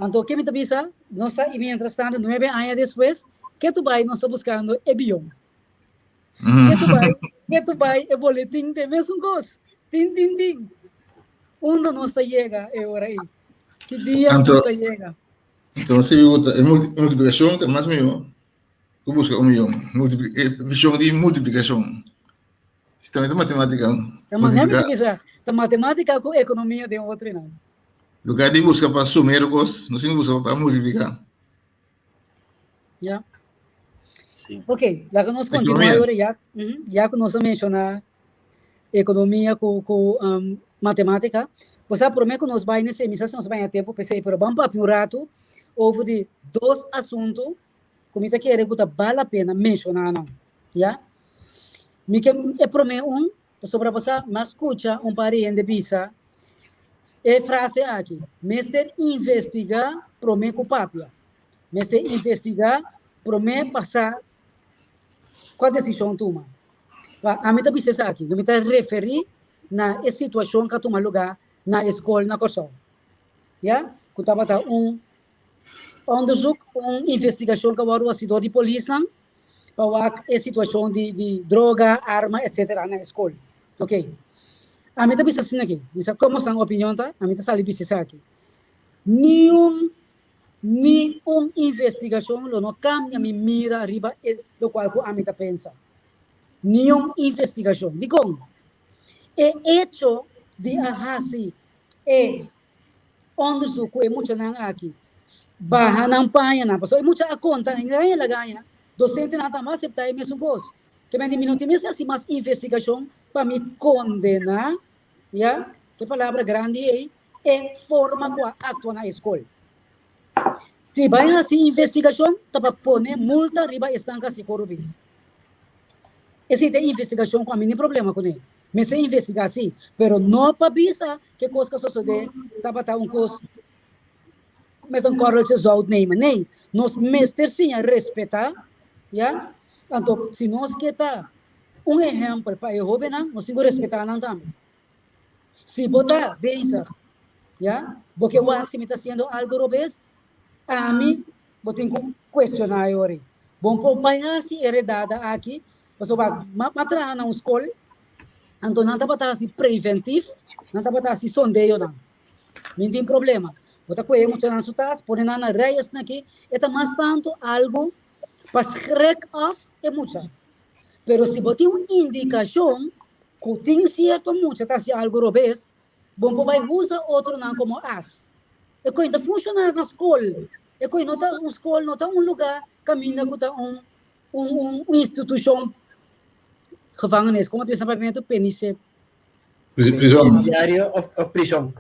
Anto, ke mi ta bisa? Nos ta, y mientras tanto, nuebe aña despues, ke tu bai nos ta buscando e bion. Ke tu bai, ke tu bai e boletin te mesun kos. Tin, tin, tin. Unda nos ta yega e ora ei? Ki dia Anto, nos ta yega? Anto, si mi gusta, e multiplicacion ta mas mihó ku buska un miyon. Multipli e vision di multiplicacion. Si tambe ta matematica. Ta Multiplica. matematica, ta matematica ku ekonomia den otro nan. Lugar di buska pa sumero kos, nos tin ku buska pa multiplica. Ja. Sí. Ok, laga nos continua Economia. ahora ya, ya ku nos a menciona economia ku ku um, matematica. Bo sa prome ku nos bai nesse, mi sa si nos bai a tempo p'esei, pero ban papia un rato over di dos asunto ku mi ta kere ku ta bal la pena menciona nan. Ja? Mi ke e prome un, pasobra bo sa, mi a skucha un par di hende bisa e frase aki, mester investiga prome ku papia. Mester investiga prome pa sa kua desishon tuma. Pa ami ta bisa esaki, no mi ta referi na e situashon ku a tuma lugá na e skol na Kòrsou. Ya, ku tabata un onderzoek, un investigashon ku a wòrdu hasi dor di polisnan pa wak e situashon di di droga, arma, etsetera na e skol. Ok. Ami ta bisa asina aki, mi sa komo esnan opinion ta, ami ta sali bisa esaki. Niun Ni un investigashon lo no kambia mi mira riba e lokual ku ami ta pensa. Niun investigashon. Dikon? E echo di a hasi e onderzoek ku e muchanan aki baha nan pañanan, pasobra e mucha a konta en gaña la gaña, dosentenan tambe a aseptá e mesun kos. Ke mende mi no tin mester hasi mas investigashon pa mi kondená, ya, ke palabra grandi ei, e forma ku a aktua na e skol. Si bai hasi investigashon ta pa pone multa riba esnan ku hasi korubis. Esei ta e investigashon ku ami ni problema kuné. Mester investigá si, pero no pa bisa ke kos ku a sosodé tabata un kos met een korreltje zout nemen. Nee, nos mester siña respetá, ya. Anto si nos ke ta un ehèmpel pa e hóbennan, nos tin ku respetá nan tambe. Si bo ta bezig, ya, bo ke wak si mi ta haciendo algo robes, ami bo tin ku cuestiona e ora ei. Bo por bai haci e redada aki, pasobra wak, m'a traha na un skol, anto nan tabata haci preventief, nan tabata haci sondeonan. Mi tin problema. Bo ta coge muchanan su tas, pone nan na rij esaki, e ta mas tanto algo pa schrik af e mucha. Pero si bo tin un indikashon ku tin sierto mucha ta hasi algu robes, bo por bai usa otronan komo as. E koi ta funshoná na skol. E koi no ta un skol no ta un lugá kaminda ku ta un un un institushon gevangenis, komo ta bisa na papiamentu? Penise. Prison. Penitenciario of of prison.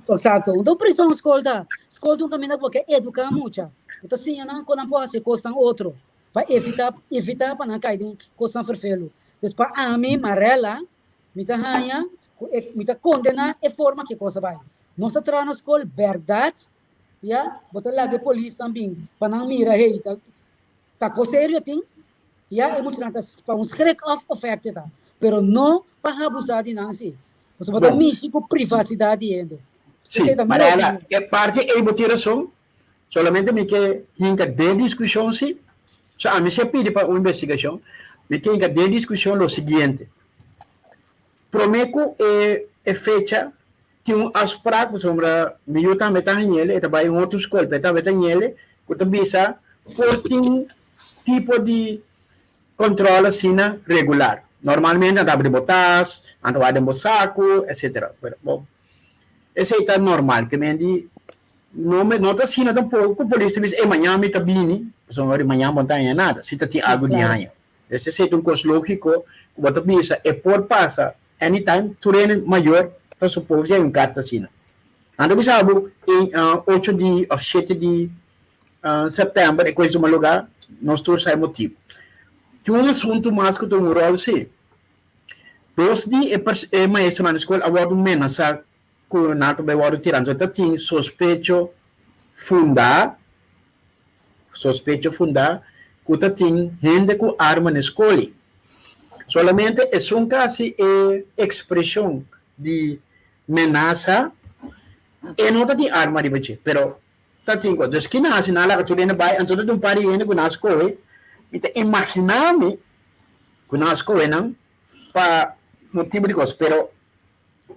Exacto. Un ta un prison skol ta. Skol ta un kaminda ku bo ke eduká mucha. Bo ta siña nan kon nan por hasi kosnan otro. Pa evita evita pa nan kai den kosnan ferfelu. Dus pa ami, Marella, mi ta haña ku e mi ta kondená e forma ku e kos a bai. Nos ta traha na skol bèrdat, ya, bo ta laga e polisnan bin pa nan mira hey ta ta kos serio tin, ya, e muchanan ta pa un schrik af effect e ta, pero no pa habusá di nan si. Pasobra bo ta Bon. mishi ku privasidat di hende. Sí, Esei ta mi Marella, opinion. e parti ei bo tin rason, Solamente mi ke hinka den diskushon si, so ami si a pidi pa un investigashon, mi ke hinka den diskushon lo siguiente, prome ku e e fecha tin un afsprak pasobra mi yu tambe ta hañele, e ta bai un otro skol pero e tambe ta hañele ku ta bisa por tin tipo di control asina regular. Normalmente nan ta abri bo tas, nan ta wak den bo saku, etcetera. Pero bo esei ta normal, ke men di No me no ta asina tampoco cu polis ta bisa ey mañan mi ta bini, pasobra ora di mañan bo no ta haña nada, si ta tin algo di Claro. haña. Des esey ta un cos logico cu bo ta bisa e por pasa anytime, tur hende mayor ta suppose di hay un carta asina. Nan ta bisa bo en ocho di of shete di. sèptèmber e kos tuma lugá, nos tur sa e motibu. Tin un asuntu mas ku ta un ròl sí. Dos di e e maestronan di skol a wòrdu menasá ku nan ta bai wòrdu tirá. Entonces ta tin sospecho fundá, sospecho fundá ku ta tin hende ku arma na e skol. Solamente esun kasi e ekspreshon di menasa, e no ta tin arma riba dje, pero ta tin kos. Dus ki nan hasi? Nan a laga tur hende bai, anto ta tin un par di hende ku nan a skohe, mi ta imaginá mi ku nan a skohe nan pa motibu di kos, pero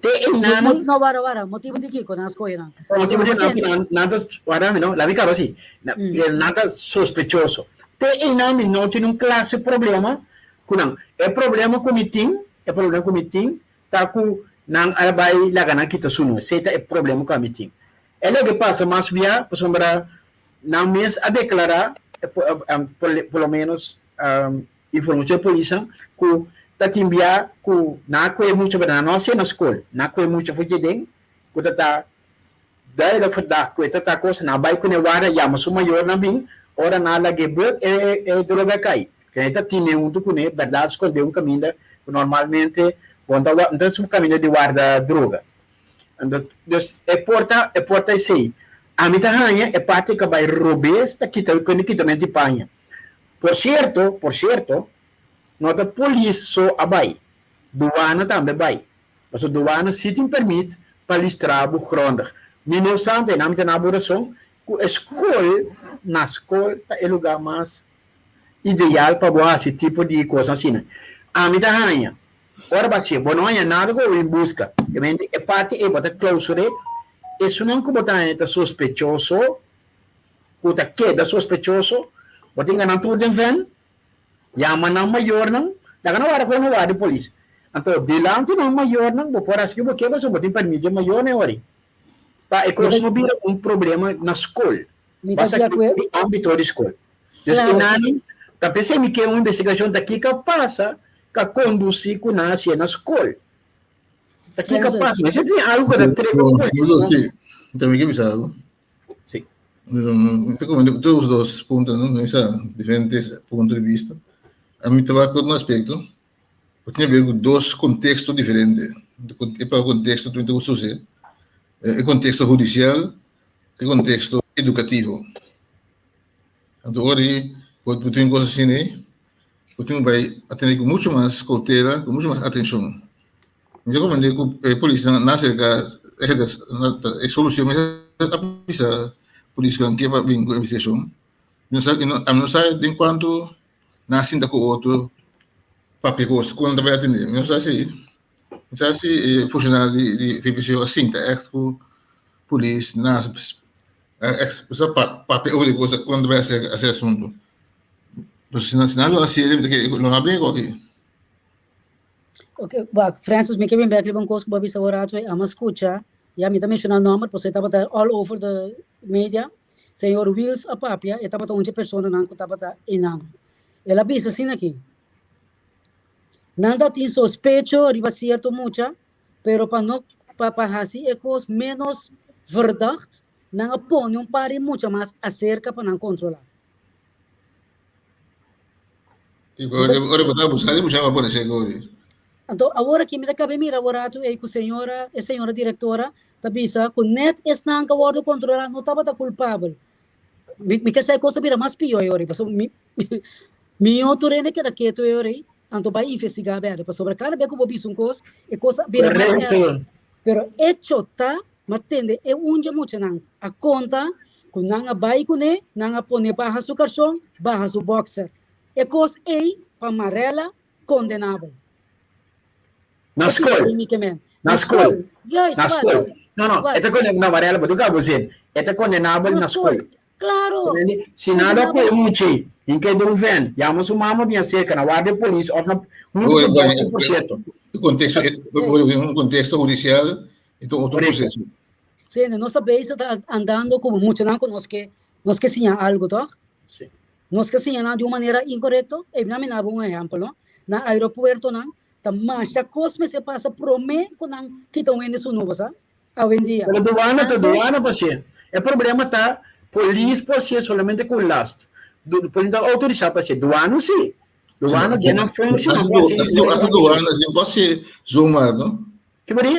te einan. No, wara, wara, motibu di kiko nan a skohe nan? Pa motibu di nan, nan, nan ta, wara mi no, laga mi kaba si, nan ta sospechoso. Te einan mi no tin un klase problema ku nan. E problema ku mi tin, e problema ku mi tin Ta ku nan a bai laga nan kita su no. Esei ta e problema ku ami tin. E loke pasa mas bia pasobra nan mes a deklará, por lo menos informashon di polisnan, ku ta tin bia ku nan a kohe mucha, pero nan no a hasié na skol. Nan a kohe mucha for dje den ku ta ta duidelijk verdacht ku e ta ta kos. Nan a bai kuné warda, yama su mayornan bin, ora nan a lag'é bek e droga a kai. Kende ta tine huntu kuné bèrdat skondé un kaminda ku normalmente bo no ta no ta su kaminda di warda droga. Anto dus e por ta e por ta esei. Ami ta haña e parti ku a bai robes ta kita kende kitamento di paña. Por sierto, por sierto, no ta polis so a bai, duana tambe bai. Pasobra duana si tin permit pa listra bo grondig. Mi no sa, anto mi ta na bo rason ku e skol, na skol ta e lugá mas ideal pa bo hasi tipo di kos asina. Ami ta haña, ora bo hasié, bo no haña nada ku bo bin buska. E parti ei bo ta klausur'é, esunnan ku bo ta haña ta sospechoso, ku ta keda sospechoso, bo tin gana tur den vèn, yama nan mayornan, laga nan wara ku nan wara di polis. Anto dilanti nan mayornan bo por hasi ke bo ke pasobra bo tin permit di e mayornan e ora ei. Pa e kos no bira un problema na skol. Basta ku di ámbito di skol. Dus e nani ta p'esei mi ke un investigashon ta kiko a pasa ku a kondusí ku nan hasié na skol. Ta kiko a pasa? Mester tin algu ku ta trek ku polis. Sí, tambe ke bisa algu. Sí. Mi ta komenta ku tur dos puntonan, mi sa diferente punto di bista. Ami ta wak otro aspekto, ku tin haber ku dos konteksto diferente. E palabra konteksto mi ta gusta us'é, e konteksto hudisial e konteksto edukativo. Anto ora di bo tin kos asina ei, bo tin ku bai atendé ku muchu mas koutela, ku muchu mas atenshon. Mi ta komprendé ku e polisnan na aserká e solushon mester a bisa polis ku nan ke pa bin ku investigashon. Mi no sa, ami no sa den kuantu nan a sinta ku otro papia kos ku nan ta bai atendé. Mi no sa si. Mi sa si e funshonario di di VPCO a sinta ègt ku polis na sa papia over di kos kon ta bai hasi e asuntu. Pero si nan lo hasi mi ta kere lo no a bringa ku aki. Ok, wak, Francis, mi ke bin bek riba un kos ku bo a bisa awor rato ei. Amo a skucha, ya mi ta menshoná nòmber pasobra e tabata all over the media. Señor Wiels a papia, e tabata un dje personanan ku tabata einan. El a bisa asina aki, Nan ta tin sospecho riba sierto mucha, pero pa no pa pa hasi e kos ménos verdacht, nan a pone un par di mucha mas aserka pa nan kontrolá. Ora bo ta buska di mucha pa pone seka ori. Anto awor aki mi ta kabe mira awor ratu ei ku señora e señora direktora ta bisa ku net esnan ku a wòrdu kontrolá no tabata kulpabel. Mi mi ke sa e kos ta bira mas pió e ora ei pasobra mi Mihó tur hende keda ketu e ora ei, anto bai investigá bèrdè, pasobra kada bes ku bo bisa un kos, e kos a bira mas erg. Korekto. Pero echo ta, m'a tende e un dje muchanan a konta ku nan a bai kuné, nan a pone baha su karson, baha su bòkser. E kos ei pa Marella kondenabel. Na skol. Na skol. Na skol. No, no, e ta kondenabel, no, Marella, bo ta kaba bo zin. E ta kondenabel na skol. Claro. Si nan lo kohe much'e, hin ke den un ven, yama su mama bin acerca na warda di polis of na hunto ku dokter, por cierto. Contexto, un contexto judicial y ta otro proceso. Sí, nos ta bezig ta andando ku muchanan ku nos ke nos ke siña algo, toch? Sí. Nos ke siña nan di un manera inkorekto. Ey, mi a bo un ehèmpel, no? Na aeropuertonan ta masha kos mester pasa promé ku nan kita un hende su nubo, sa? Awendia. Pero duana ta duana pasie. E problema ta Polis por hasié solamente ku last. Polis no ta outorisá pa hasié. Duano sí. Duano den nan funshon nan por hasié. Hasta duana sí no por hasié zomaar, no? Ke bo di?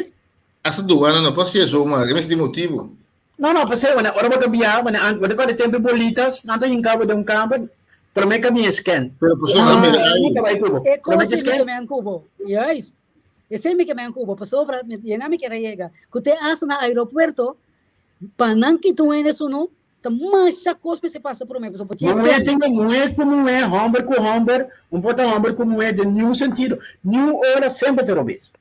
Hasta duana no por hasié zomaar, e mester tin motibu. No, no, pasé, ora bo ta biaha, bo ta kòrda tempu bolitas, nan ta hinka bo den un kamber, promé ka bin e scan. Pero pasobra mira ai. E kos ei mi ke men ku bo. Juist. Esei mi ke men ku bo, pasobra yena mi kier a yega, ku te hasta na aeropuerto, Pa nan kita un hende sunu, ta masha kos mester pasa promé, pasobra bo tin Muhé tin ku muhé ku muhé, hòmber ku hòmber, un por ta hòmber ku muhé den niun sentido, niun ora semper ta robes.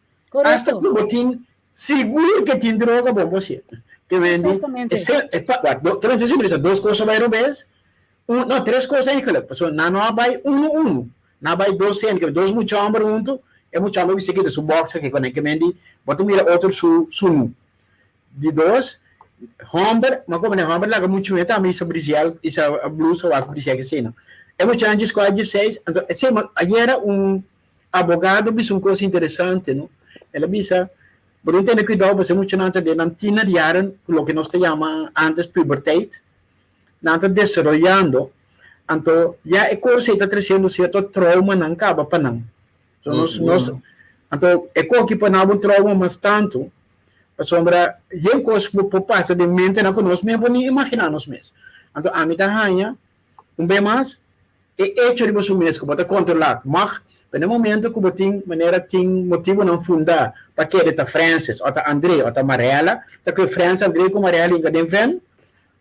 Asta Korekto. ku bo tin sigur ke tin droga bon bo sier. Ke wendi Eksaktamente. e se e pa wak do ke wendi bisa dos kos a bai robes, un no tres kos eigenlijk, pasobra nan no a bai unu unu, nan a bai dos hende, ke dos mucha hòmber huntu, e mucha hòmber bisa kita su bòkser ke kone ke wendi bo ta mira otro su sunu. Di dos, homber, ma como ne homber laga muchu me tambe isa brisiel, isa blusa wak brisiel ke sena. E muchanan dje scola dje seis, anto e sema ayera un abogado bisa un cosa interesante, no? El a bisa, bo tin tene cuidao pasobra e muchanan ta den nan tienerjaren, loke nos ta yama antes puberteit, nan ta desaroyando, anto ya e cosa ei ta treciendo cierto traumanan caba pa nan. So nos, nos, anto e koki pa nan un trauma mas tantu, pasobra yen kos ku por pasa den mentenan ku nos mes por ni imaginá nos mes. Anto ami ta haña un be mas e echo riba su mes ku bo ta kontrolá mag, pero na e momento ku bo tin manera tin motibunan fundá pa kere ta Francis o ta André o ta Marella, ta ku e Francis, André ku Marella hinka den ven,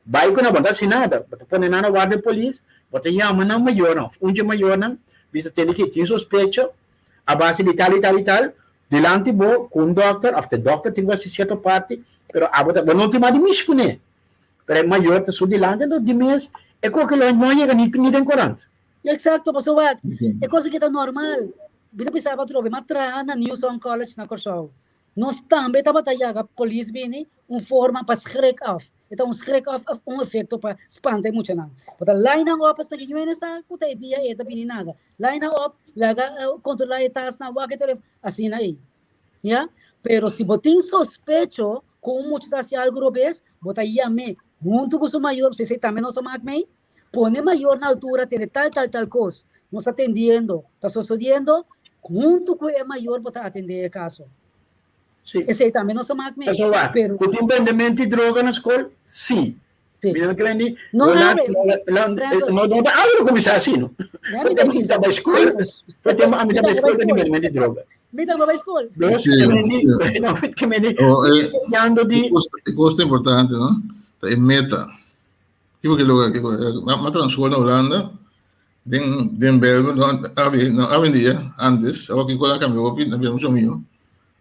Bai ku nan, bo no ta hasi nada, bo ta pone nan na warda di polis, bo ta yama nan mayornan òf un dje mayornan, bisa tende ki tin sospecho a base di tal i tal i tal, dilanti bo ku un dòkter òf te dòkter tin ku hasi sierto parti, pero abo ta, bo no tin mas di mishi kuné, pero e mayor ta su dilanti, anto di mes e koke lo no a yega ni den korant. Eksakto, pasobra wak, e kos aki ta normal, mi ta bisa atrobe, mi a traha na New Song College na Kòrsou, Nos tambe tabata yaga polis bini un forma pa schrik af. E ta un schrik af of un efecto pa spanta e muchanan. Bo ta line nan op hasta ki ñuene sa cu ta e dia e ta bini nada. Line nan op, laga controla e tasnan, wak e telefon, asina ei. Ya? Pero si bo tin sospecho cu un mucha ta haci algo robes, bo ta yam'é hunto cu su mayor, pasobra esei tambe nos a mak mei. Pone mayor na altura tene tal tal tal kos nos ta tendiendo, ta sosodiendo, huntu ku e mayor bo ta atendé e kaso. Sí. Esei tambe nos a mak mee. Pasobra wak, Pero ku tin bendemento di droga na skol? Sí. Sí. Mi no kere ni No no awe, no Francis. no no ta awe lo kuminsá así, no. Ya mi ta Porque mi bisa. ta bai skol, porque mi Mi ta ta bai bai skol ta di skol. bendemento di droga. Mi ta bai skol. Dos, Sí, ke men di, sí. no, ke men di, Oh, eh, papiando di e kos, e kos ta importante, no? Ta e meta. Kiko ke logra kiko m'a traha un skol na Hulanda den den Belbel no abi no awendia antes awor kiko a kambia hopi a bira mucho mihó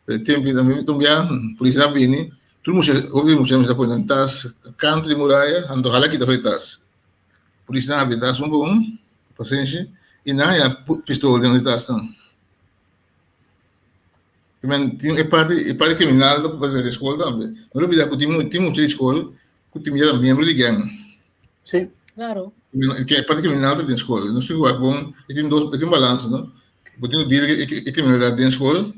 pero e tempu ei un bia polis a bini tur mucha hopi mucha mester a pone nan tas kantu di muraya anto hala kita for e tas polisnan a habri e tas un pa un pasenshi i nan haña pistol den e tasnan. Men tin e parti e parti kriminal ta parti di skol tambe. No olbida ku tin tin mucha di skol ku tin ya miembro di gang. Sí. Claro. Men e parti kriminal ta den skol. Nos tin ku wak bon e tin dos e tin balansa no. Bo tin ku deal ku e kriminalidat den skol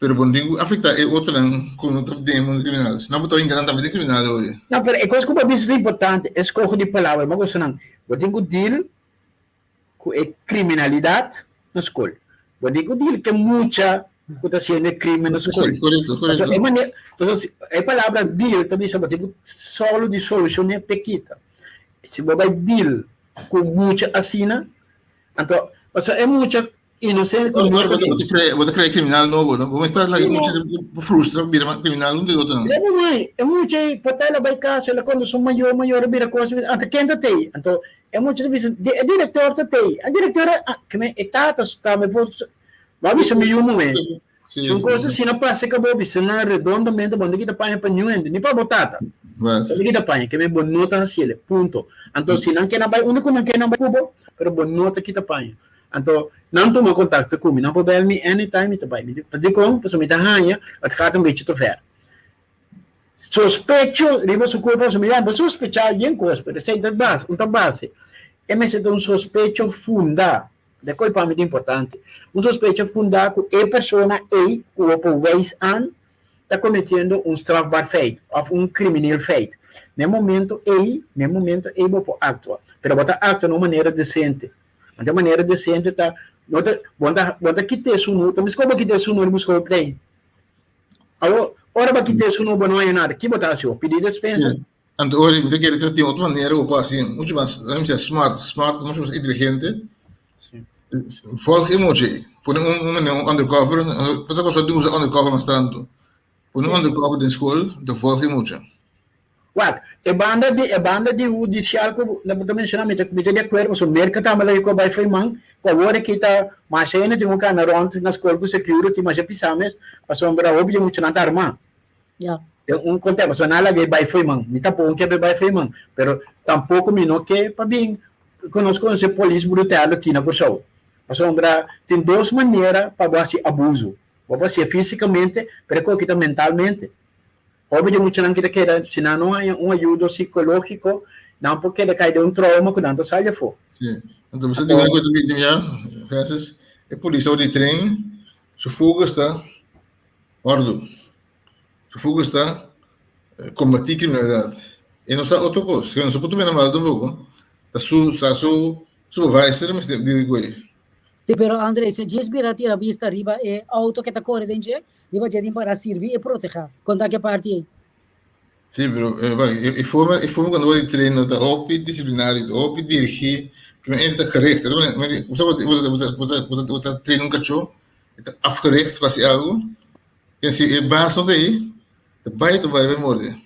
pero bo no tin ku afekta e otronan ku no ta den e mundo kriminal. Si no bo ta hinka nan tambe den kriminal awe. No, pero e kos ku bo a bisa ta importante, e skoho di palabra. Mi a gosta nan. Bo tin ku deal ku e kriminalidat na skol. Bo di ku dil ke mucha ku ta hasiendo e krimen na skol. Korekto, korekto. Pasobra e manera, pasobra si e palabra dil ta bisa bo tin ku sòlu di solushoné p'e kita. Si bo bai dil ku mucha asina, anto pasobra e mucha Inocente ku no ta Bo ta krea, bo ta krea kriminal nobo, no? Bo mester laga mucha frustra bira mas kriminal un di otro. Leba mai, e mucha ei por ta el a bai kas, el a konta su mayor, mayor a bira kos, anto ken ta tei? Anto e mucha ta bisa, e direktor ta tei, e direktor a, keme e tata tambe por, bo a bisa mi yu muhé, si un kos asina pasa ka bo bisa nan redondamente bo no ta kita paña pa niun hende, ni pa bo tata, bo no ta kita paña, keme bo no ta hasiel, punto. Anto si nan ke nan bai unda ku nan ke nan bai ku bo, pero bo no ta kita paña. Anto nan tuma contacto cu mi, nan por bel mi anytime mi ta bay. Mi di, dicon? Pasobra mi ta haña, het gaat un beetje te ver. Sospecho riba su curpa, pasobra mi ya bo sospecha yen cos, pero esey ta base, un ta base. E mester ta un sospecho funda, de cu pa mi ta importante. Un sospecho funda cu e persona ey cu bo por wijs aan. ta cometiendo un strafbaar feit of un crimineel feit. Na e momento ey, na e momento ey bo por actua, pero bo ta actua na un manera decente. Anto e manera decente ta, no ta, bo ta, bo ta kita e sunu, ta miskor bo kita e sunu riba school plein. Awor, ora bo a kita e sunu bo no haña nada, ki bo ta haci? Bo pidi despensa? Sí. Anto ora mi ta kere ta tin otro manera ku bo por hasi, mucho mas, laat me bisa smart, smart, mucho mas inteligente. Sí. Volg e mucha ei. Pone un, un, un undercover, pa ta cosa di usa undercover mas tanto. Pone un undercover den school, ta volg e mucha. Wak, e banda di e banda di hudisial ku bo ta menshoná mi ta mi ta di akuerdo pasobra Merka tambe lo yekó bai fo'i man ku awor aki ta masha hende tin ku kana rònt na skol ku security masha pisá mes pasobra hopi di e muchanan ta armá. Ya. Den un konteksto pasobra nan a laga e bai fo'i man. Mi tampoko ke pa e bai fo'i man pero tampoko mi no ke pa bin ku nos konosé polis brutal aki na Kòrsou pasobra tin dos manera pa bo hasi abuso. Bo por hasié físikamente pero e koki ta mentalmente. Hopi di muchanan ki ta keda, si nan no haña un ayudo sikológiko, nan por keda kai den un trauma ku nan ta sali afó. Sí. Anto bo sa di una cosa tambe ya, Francis, e polis ora di tren, su focus ta ordu. Su focus ta kombatí kriminalidat. E no sa otro kos. No sa por tuma na mal tampoko. Ta su, sa su supervisor mester dil ku e. Sí, pero André, si djis bira tira bista riba e auto ke ta kore den dje, riba dje tin para sirbi i protegá. Konta ke parti ei. Sí, pero eh, bai, e, e forma, e forma cuando di train no ta hopi disciplinario, ta hopi dirigí, que men ta gericht. Bo sa bo ta bo ta bo ta bo ta train un cachó, e ta afgericht pa hasi algo, en si e baas no ta ei, ta bai ta bai bai morde.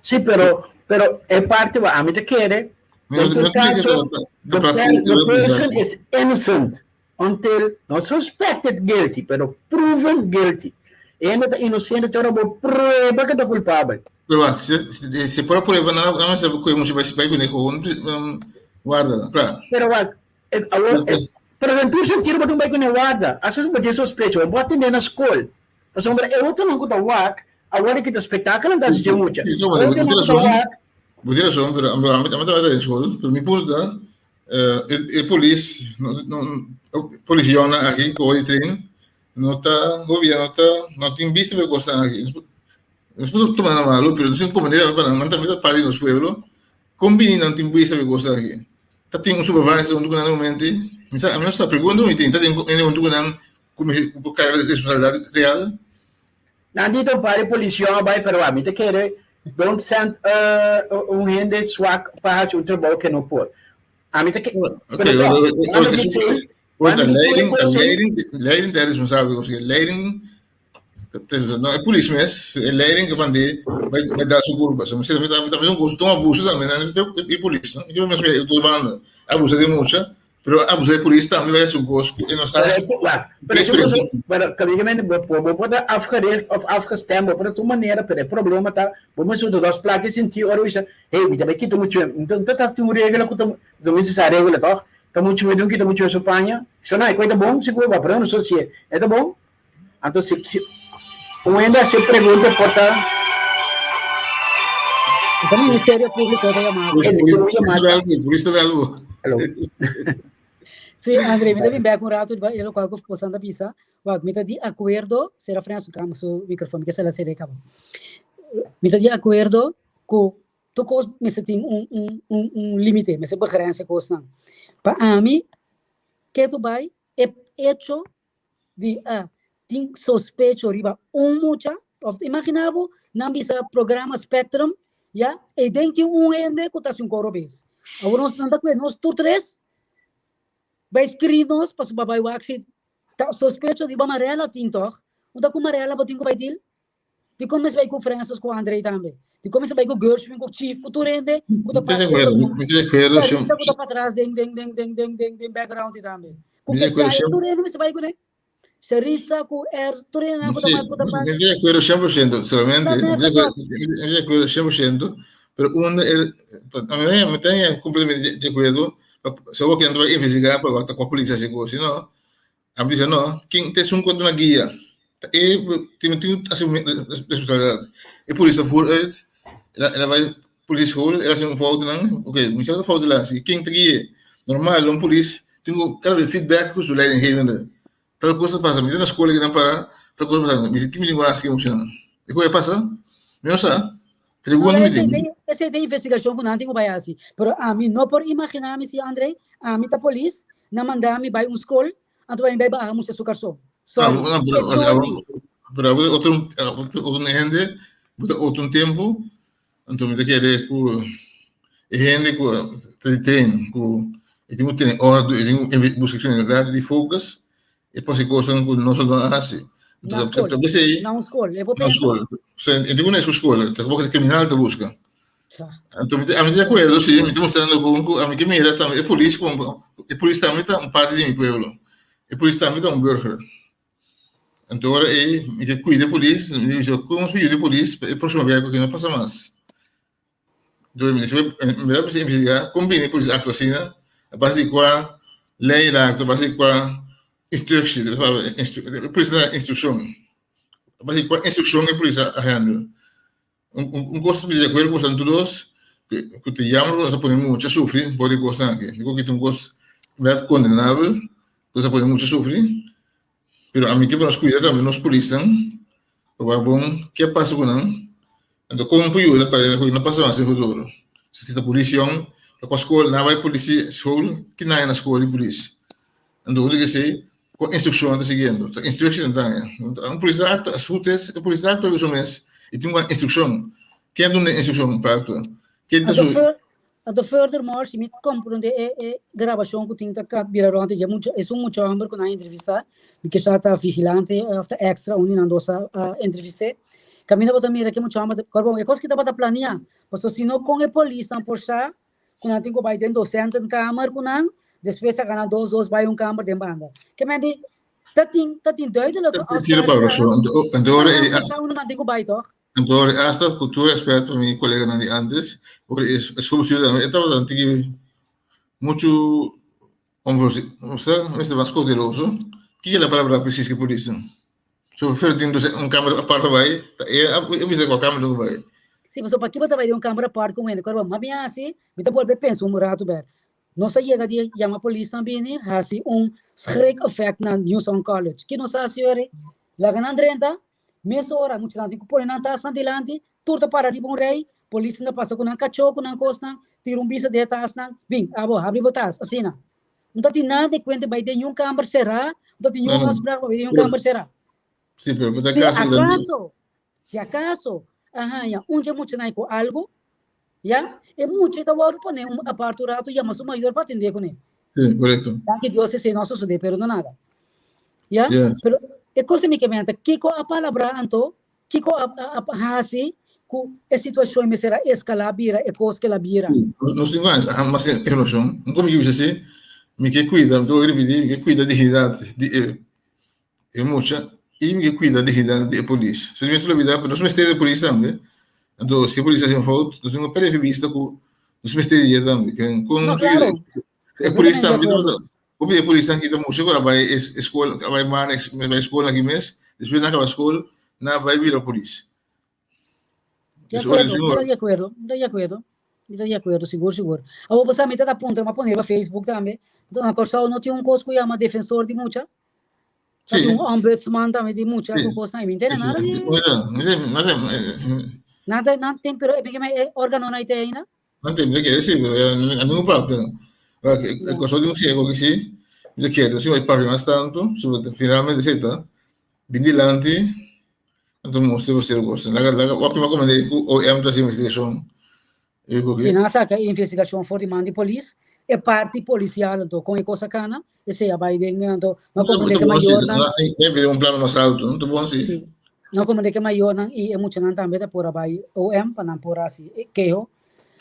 Sí, pero, pero e parti wa ami ta kere, Mi den no tur caso, ta the, praat the person is innocent until, not suspected guilty, pero proven guilty. E hende ta inocente te ora bo prueba ke ta culpabel. Pero wak, si, si, si por prueba, nan nan mester koe mucho bai bai kuné gewoon um, warda, klaar. Pero wak, e, awor, e, pero den tur sentido bo tin bai kuné warda. Asa bo tin sospecho, bo a tende na skol. Pasobra e otronan ku ta wak, awor e kita spektakelnan ta hasi dje mucha. Sí, E otronan ku ta wak. Bo tin rason, pero ami ami tabata den skol, pero mi punto ta, eh, e polis, no, no, polis yònnan aki ku hopi train, no ta, gobierno ta, no tin bista pa e kosnan aki. Nos por tuma nan malu, pero nos tin ku komprende pa nan, nan tambe ta parti di nos pueblo, kon bini nan tin bista pa e kosnan aki? Ta tin un supervisor huntu ku nan na momento ei? Mi sa, ami no sa, pregunta mi tin, ta tin hende huntu ku nan ku mester ku por karga responsabilidat real? Nan di ta un par di polision a bai pero ami ta kere don't send un hende swak pa haci un trabou ke no por. Ami ta kere Ok, pero toch, banda di esey, Ora banda di tur e leiding, cos ey, leiding, leiding ta responsabel, osea leiding no e polis mes, e leiding ke mand'é bai bai da su culpa. So mester tambe tambe un cos, un abuso tambe nan e polis no. Mi mes e dos banda, abusa di mucha, pero abusa di polis tambe bai haci un cos cu e no sa. Pero e wak, pero e cos, pero cabigamente bo por bo por ta afgericht of afgestemd, bo por ta tur manera, pero e problema ta bo mester usa dos plaka sinti ora bo bisa, hey mi ta bai kita mucha, mi ta ta tin un regla cu ta, bo mester sa regla toch, ta mucha mi dun kita mucha su paña, so no e coy ta bon sigur, bo pero no so si e ta bon. Anto si si un hende hasi e pregunta e por ta. Esta Ministerio Público ta yamá. Polis, polis ta bel bo, polis ta bel bo. Hello. Sí, André, mi ta bin bek un rato riba e lokual ku bosan ta bisa. Wak, mi ta di akuerdo, sera frena su kam, su mikrofon, mi ke sela sera e kaba. Mi ta di akuerdo ku tur kos mester tin un un un un límite, mester begrensa kosnan. Pa ami, ke tu bai e hecho di a tin sospecho riba un mucha, of imagina bo nan bisa programa Spectrum, ya, e den tin un hende ku ta hasi un koro bes. Awor nos nan ta kue nos tur tres bai skri nos pasobra bai wak si ta sospecho riba Marella tin tog. Unda ku Marella bo tin ku bai dil? Dikon mester bai ku Francis ku André tambe? Dikon mester bai ku Gershwin ku Chief ku tur hende ku ta Mi ta de acuerdo, mi ta de acuerdo, Sarisa ku ta patras den den den den den den den background tambe. Ku Mi ta de acuerdo, Ketzaya tur hende mester bai kuné. Sharitza ku Ers tur hende ku ta Sí, ku ta mi ta de acuerdo 100%, solamente, Sa mi nergens ta op. de acuerdo 100%, pero unda el, a mi mi ta completamente de acuerdo, si awor ke nan ta bai investiga pa wak ta kua polis a hasi kos, si no, A bisa no, ken ta esun ku a duna guia? Ta e tin tin asumi responsabilidat. E polis a voer uit, el a el a bai polisieschool, el a hasi un foutonan, oke, mi sa fout el a hasi, ken ta gui'e? Normal un polis tin ku kada bes feedback ku su leidinggevende. Tal kos ta pasa, mi ta na skol akinan para, tal kos ta pasa, mi si ki mi tin ku hasi ku e muchanan? E ku e pasa? Mi no sa. Pregunta mi tin. Esei ta investigashon ku nan tin ku bai hasi. Pero ami no por imaginá mi si, André, ami ta polis, nan manda mi bai un skol, anto bai mi bai baha mucha su karson. Sorry. Ah, pero, pero otro, otro hende, otro tempu, anto mi ta kere ku e hende ku ta di train, ku e tin ku tene òrdu, e tin ku buska kriminalidat di focus, e por hasi kosnan ku nos no a hasi. Na skol, na un skol, e por pensa. Na skol. E tin ku na skol, ta komo kriminal ta buska. Anto mi ta di akuerdo, si, mi ta mostrando ku ami ke mira tambe e polis komo, e polis tambe ta un parti di mi pueblo. E polis tambe ta un burger. Anto ora ei mi ke kuida e polis, mi bisa kon nos por yuda e polis pa e próksimo biaha ku no pasa mas. Entonces mi mi a bisa investigá kon bini e polis aktua asina, a base di kua lei el a aktua, a base di kua instructies, e polis ta da instrukshon, a base di kua instrukshon e polis a handle. Un kos mi di akuerdo ku boso tur dos, ku ta yammer ku nos a pone mucha sufri por e kosnan aki. Mi ku ta un kos bèrdat kondenabel ku nos a pone mucha sufri, pero ami ke pa nos kuida tambe nos polisnan pa wak bon ke a pasa ku nan, anto kon por yuda pa ku no pasa mas den futuro. Si ta polis yòn, ta kua skol nan a bai polisi skol, ki nan a na skol di polis? Anto unda ke esei Con instruccion ta siguiendo? Ta instructie ta daña. Un polis ta actua, as goed is, e polis ta actua su mes y tin un instruccion. Ken duna e instruccion pa actua? Ken ta su... Anto furthermore, si mi comprende e e grabacion cu tin ta bira rond dje mucha, esun mucha homber cu nan a entrevista, mi ke sa ta vigilante of ta extra un di nan dos a entrevist'é. Caminda bo ta mira ke mucha homber ta, bon, e cos ki tabata planea, pasobra si no con e polisnan por sa ku nan tin ku bai den docentenkamer ku nan, despues saka nan dos dos bai un kamer den banda. Ke men di, ta tin, ta tin duidelijke Tira pa afspraken razón. Anto ora e as- unda nan tin ku bai toch? Anto ora e hasta ku tur respeto pa mi koleganan di antes, ora e school bestuurder e tabata un tiki muchu Osea, mester mas kouteloso. Kiko e la palabra presis ke por disi? So prefiero tin un kamera apart pa bai, ta e a bisa kua kamera ku bai. Si, pasobra paki bo ta bai den un kamera apart ku un hende? Kòrda bo, ma mi hasi, mi ta bolbe pensa un ratu bèk. Nos a yega di yama polisnan bini hasi un schrik effect na New Song College. Ki nos a hasi ora? Laga nan drenta, Mesora muchanan tin ku pone nan tasnan dilanti, tur ta para riba un rei, polisnan ta pasa ku nan kachó ku nan kosnan, tira un bista den e tasnan, bin, abo, habri bo tas, asina. No ta tin nada di kuenta bai den niun kamber será, no ta tin niun afsprak pa bai den niun kamber será. Sí, pero ta Si kaso ku ta akaso, si akaso a haña un dje muchanan ku algu, ya, e mucha ta wòrdu pone un apart un ratu, yama su mayor pa atendé kuné. Sí, korekto. Danki Dios esei no a sosodé, pero no nada. Ya? Yes. Pero e kos di mi ke menta, kiko a palabrá anto? Kiko a, a, a hasi ku e situashon mester a eskalá bira e kos ke el a bira? Sí, nos tin mas, mas informashon. Un komo ki bisa si, mi ke kuida, mi ta ripití, mi ke kuida dignidat di e e mucha i mi ke kuida dignidat di e polis. So mi mester olbidá, pero nos mester di e polis tambe. Anto si e polis hasi un fout, nos tin ku pere bista ku nos mester di e tambe. Kon No, claro. E polis tambe tabata, hopi di e polisnan kita mucha ku a bai e skol, a bai mana, a bai skol aki mes, despues nan a kaba skol, nan a bai bira polis. Di akuerdo, mi ta di akuerdo, mi ta di akuerdo, mi ta di akuerdo, sigur, sigur. Awor bo sa mi ta ta puntra, mi a pone riba Facebook tambe, na Kòrsou no tin un kos ku yama defensor di mucha? Ta tin un ombudsman tambe di mucha ku kosnan, mi no tene nada di. Nan ta, nan tin, pero e organonan ei te ainda? No te mi kere sí, pero a mí no papia. E cosa di un ciego que sí, mi kere, si papia mas tanto, finalmente sí ta, bin dilanti, anto mostra você o gosto. Laga, laga, wak mi comende ku OM ta haci investigacion. Si nan a saca e investigacion for di man di polis, e parti policial anto con e cosa cana, esey a bay den anto no comprende ke mayornan. Debe un plano mas alto, no ta bon si. Si. No comprende ke mayornan y e muchanan tambe ta por a bay OM pa nan por haci e keho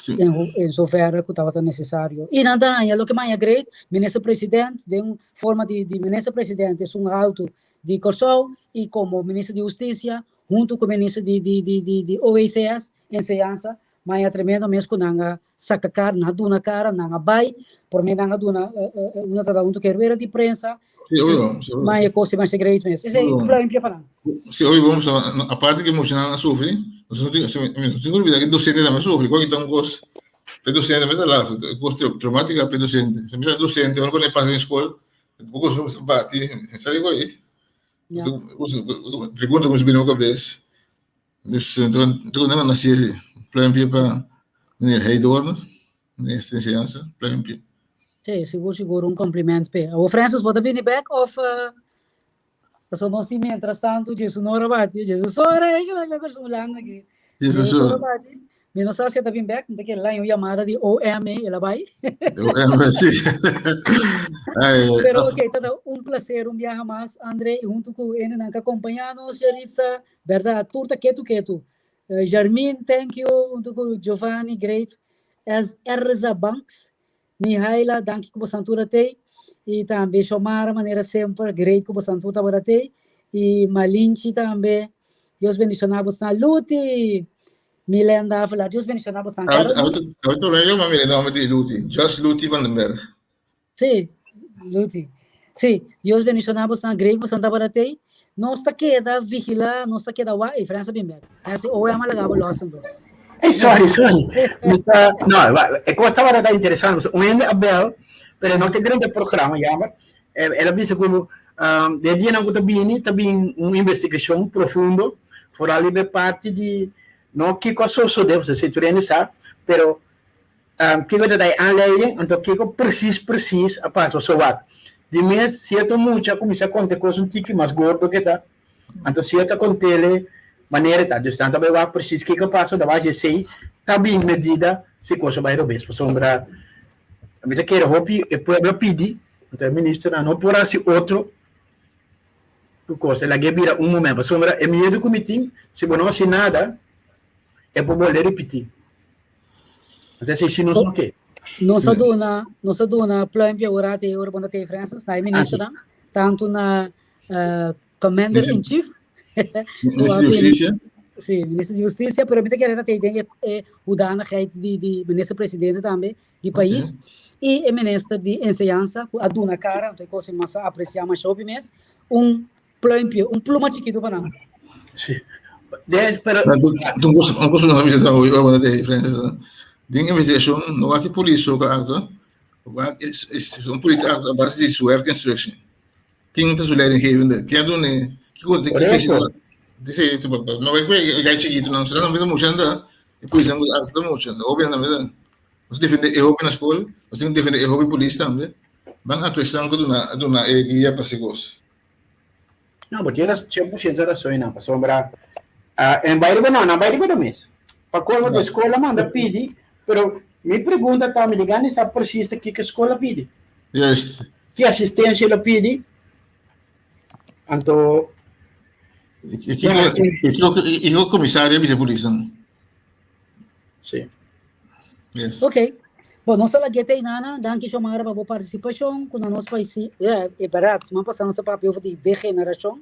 en en zoverre cu tabata necesario. Y nan ta haña loke maña great, minister president den forma di di minister president esun alto di Corsou y como minister di husticia hunto cu minister di di di di di OECS, enseñansa, Maña tremendo mes ku nan a saka kara, nan a duna kara, nan a bai, promé nan a duna una ta da huntu ku e rueda di prensa. Sí, obvio, sí, obvio. Maña kos ta masha great mes. Esei Obvio. pluimpje pa nan. Sí, obvio, bon, pasobra aparte ku e muchanan a sufri, nos no tin, nos tin ku olbida ku e docente tambe a sufri. Kualke ta un kos, e docente tambe ta laf, e kos traumátika pa e docente. Si mi ta docente, ora ku nan pasa den skol, bo kos no bati, sabi ku ei? Ja. Pregunta ku mi bini na mi kabes. Dus toen toen nan a si pluimpje pa meneer Heidoorn, minister di enseñansa, pluimpje. Sí, sigur sigur un compliment p'e. Awo Francis, bo ta bini bek of uh, paso nos tin mientras tanto Jesus no ora bati, Jesus ora eigenlijk la persoon Hulanda aki. Jesus ora bati. Mi no sa si e ta bin bek, mi ta kere laña un yamada di OM, el a bai. OM, sí. Ay, Pero ok, ta un placer un biaha mas, André, y hunto cu hendenan que acompaña nos, Yaritza, Berdad, tur ta ketu ketu. Jarmin, thank you, hunto cu Giovanni, great. Es Erza Banks, Mihaila, danki cu bosan tur a tey. Y tambe Shomara, manera semper, great cu bosan tur tabata tey. Y Malinchi tambe, Dios bendiciona bosnan. Luti, Milen Davila, Dios bendiciona bosnan cada un. Awor ta yo mira e nomber di Luti, Just Luti van den Berg. Sí, Luti. Sí, Dios bendiciona bosnan, great bosnan tabata tey. Nos ta keda vigila, nos ta keda wak, ey Frans a bin bek. Así, oe ama laga bo los anto. Ey, sorry, sorry. Mi ta, no, e kos tabata ta interesante. Un hende a bel, pero no ke drenta e programa, jammer. El a bisa ku um, de dianan ku ta bini, ta bin un investigashon profundo, vooral riba e parti di, no kiko a sosode, pasobra esei tur hende sa, pero Kiko ta da e aanleiding? Anto kiko precies precies a pasa? Pasobra wak, di mes cierto mucha a cuminsa conta e cos un tiki mas gordo ke ta, anto cierto a contele manera e ta. Dus nan ta bay wak precies kiko a pasa, ta wak esey ta bin medida si cos a bay robes. Pasobra mi ta kere hopi e pueblo a pidi, anto e ministernan no por haci otro ku cos. E lag'e bira un momento. Pasobra e miedo ku mi tin, si bo no haci nada, e por bolbe ripiti. Entonces, si nos no ke. Nos a duna, nos a duna pluimpje ora te ora bonda te Francis, na e minister, tanto na uh, commander in chief. Minister di Justicia. Sí, minister di Justicia, pero mi te kere dat den e hoedanigheid di di minister presidente tambe di pais okay. y e minister di enseñanza ku a duna cara, entonces cosa mas aprecia mas hopi mes, un pluimpje, un pluma chiquito pa nan. Sí. Des, pero... Un cosa, un cosa no bisa hoy, hoy de Francis. Den investigación no va que polis so ka acto. Va es es un polis acto a base de su werkinstructie. Ken ta su leidinggevende? Ken dune? Kiko te Correcto. Dice, no ve que gai chiquito, no, se no mira mucho anda. E polis não acto mucho, obvio na verdade. Nos defende e hopi na school, nos tin defende e hopi polis tambe. Ban actuación ku duna duna e guia pa se kos. No, bo tiene 100% razón einan, pasobra uh, en bai riba no, nan bai riba mes. Pa colmo de escola manda pidi, pero mi pregunta ta, mi diga ni sa precies ta kiko escola pidi. Juist. Ki asistencia lo pidi? Anto I kiko i kiko comisario bisa polis nan? Sí. Yes. Ok. Bon, nos ta laga te nana. Danki Xiomara pa bo partisipashon ku na nos pais. Ja, e bèrdat, siman pasá nos a papia over di degenerashon.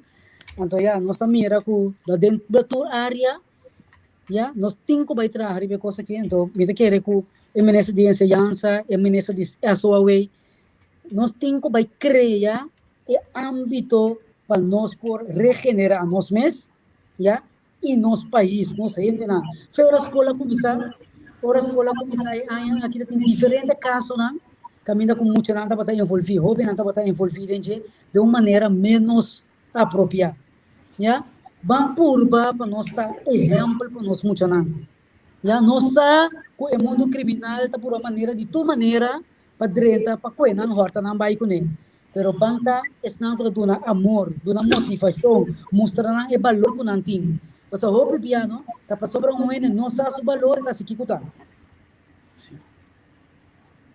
Anto ya, nos ta mira ku da den tur área, ya, nos tin ku bai traha riba e kos aki. Anto mi ta kere ku e minister di enseñansa, e minister di SOAW, nos tin ku bai krea e ámbito pa nos por regenerá nos mes, ya, i nos pais, nos hendenan. Fe ora skol a kuminsá, ora skol a kuminsá e aña aki ta tin diferente kasonan kaminda ku muchanan tabata envolví, hóbennan tabata envolví den dje den un manera ménos apropiá. Ya, ban purba pa nos ta ehèmpel pa nos muchanan. Ya, nos sa ku e mundu kriminal ta purba manera di tur manera pa drenta, pa kohe nan, hòrta nan bai kuné. Pero ban ta esnan ku ta duna amor, duna motivashon, mustra nan e balor ku nan tin. Pasobra hopi bia no ta pasobra un hende no sa su balor e ta hasi kiko ta.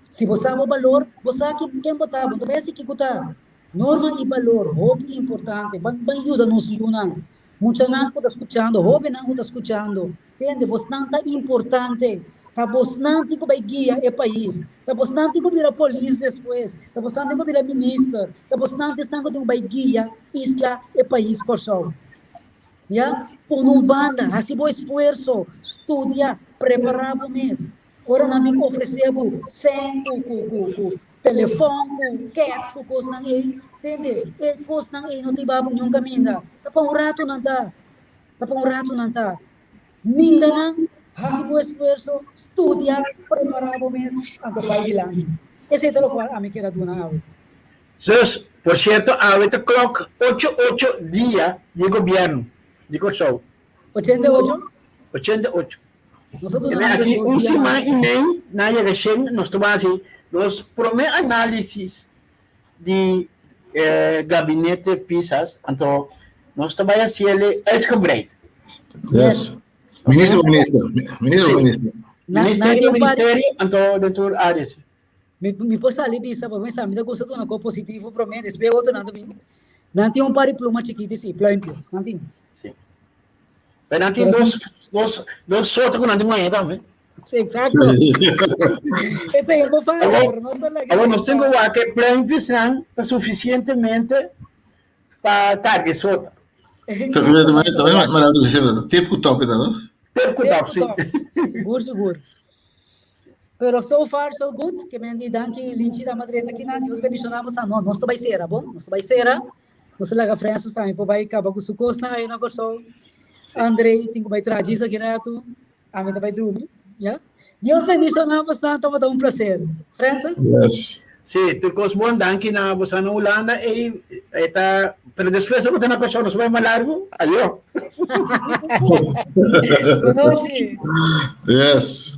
Si bo sa bo balor, bo sa ken bo ta, bo no ta bai hasi kiko ta. Norma i balor hopi importante. Ban ban yuda nos yunan. Muchanan ku ta skuchando, hóbennan ku ta skuchando, tende, bosnan ta importante. Ta bosnan tin ku bai guia e pais. Ta bosnan tin ku bira polis despues. Ta bosnan tin ku bira minister. Ta bosnan ta esnan ku tin ku bai guia isla, e pais Kòrsou. Ya? Pone un banda, hasi bo esfuerso, studia, prepará bo mes. Ora nan bin ofresé bo sèn ku ku ku ku telefòn ku kèts ku kosnan ei, tende, e kosnan ei no ta hiba bo niun kaminda. Ta pa un ratu nan ta, ta pa un ratu nan ta. Ninga nan, hasi bo esfuerso, studia, prepará bo mes, anto bai dilanti. Esei ta lokual ami kier a duna awe. Zus, por sierto awe ta klòk ocho ocho dia di gobièrnu di Kòrsou. 88? 88. Aki un siman i mei nan yega shen, nos ta hasi nos promé análisis di gabinete Pisas, anto nos ta bai hasi el uitgebreid. Yes. Minister pa minister. Minister pa minister. Ministerio pa ministerio, anto den tur áreas. Mi por sali bisa, pa mi ta gusta duna kos positivo promé, despues otronan ta bin. Nan tin un par di pluma chikito si, pluimpjes, nan tin. Si. Pero nan tin dos, dos, dos soorten ku nan tin maña tambe. Sí, exacto. Esei e por fala, pero no ta laga. Awor nos tin ku wak e pluimpjesnan ta sufisientemente pa karga e sota. Tambe, tambe, tambe, maar dat is tip ku top, no? Tip ku top, si. Sigur, sigur. Pero so far so good, ke men di danki Linchi da Madreta kinan, Dios bendiciona boso. No, nos ta bai sera, bon? Nos ta bai sera. Nos ta laga Francis tambe por bai kaba ku su kosnan ahí na Kòrsou. André tin ku bai traha djis aki ratu. Ami ta bai drumi, ya. Dios bendiciona boso, tabata un placer. Francis? Yes. Sí, tur kos bon, danki na boso na Hulanda ei e ta, pero despues bo ta na Kòrsou nos bai mas largu, adio. Bon nochi. Yes.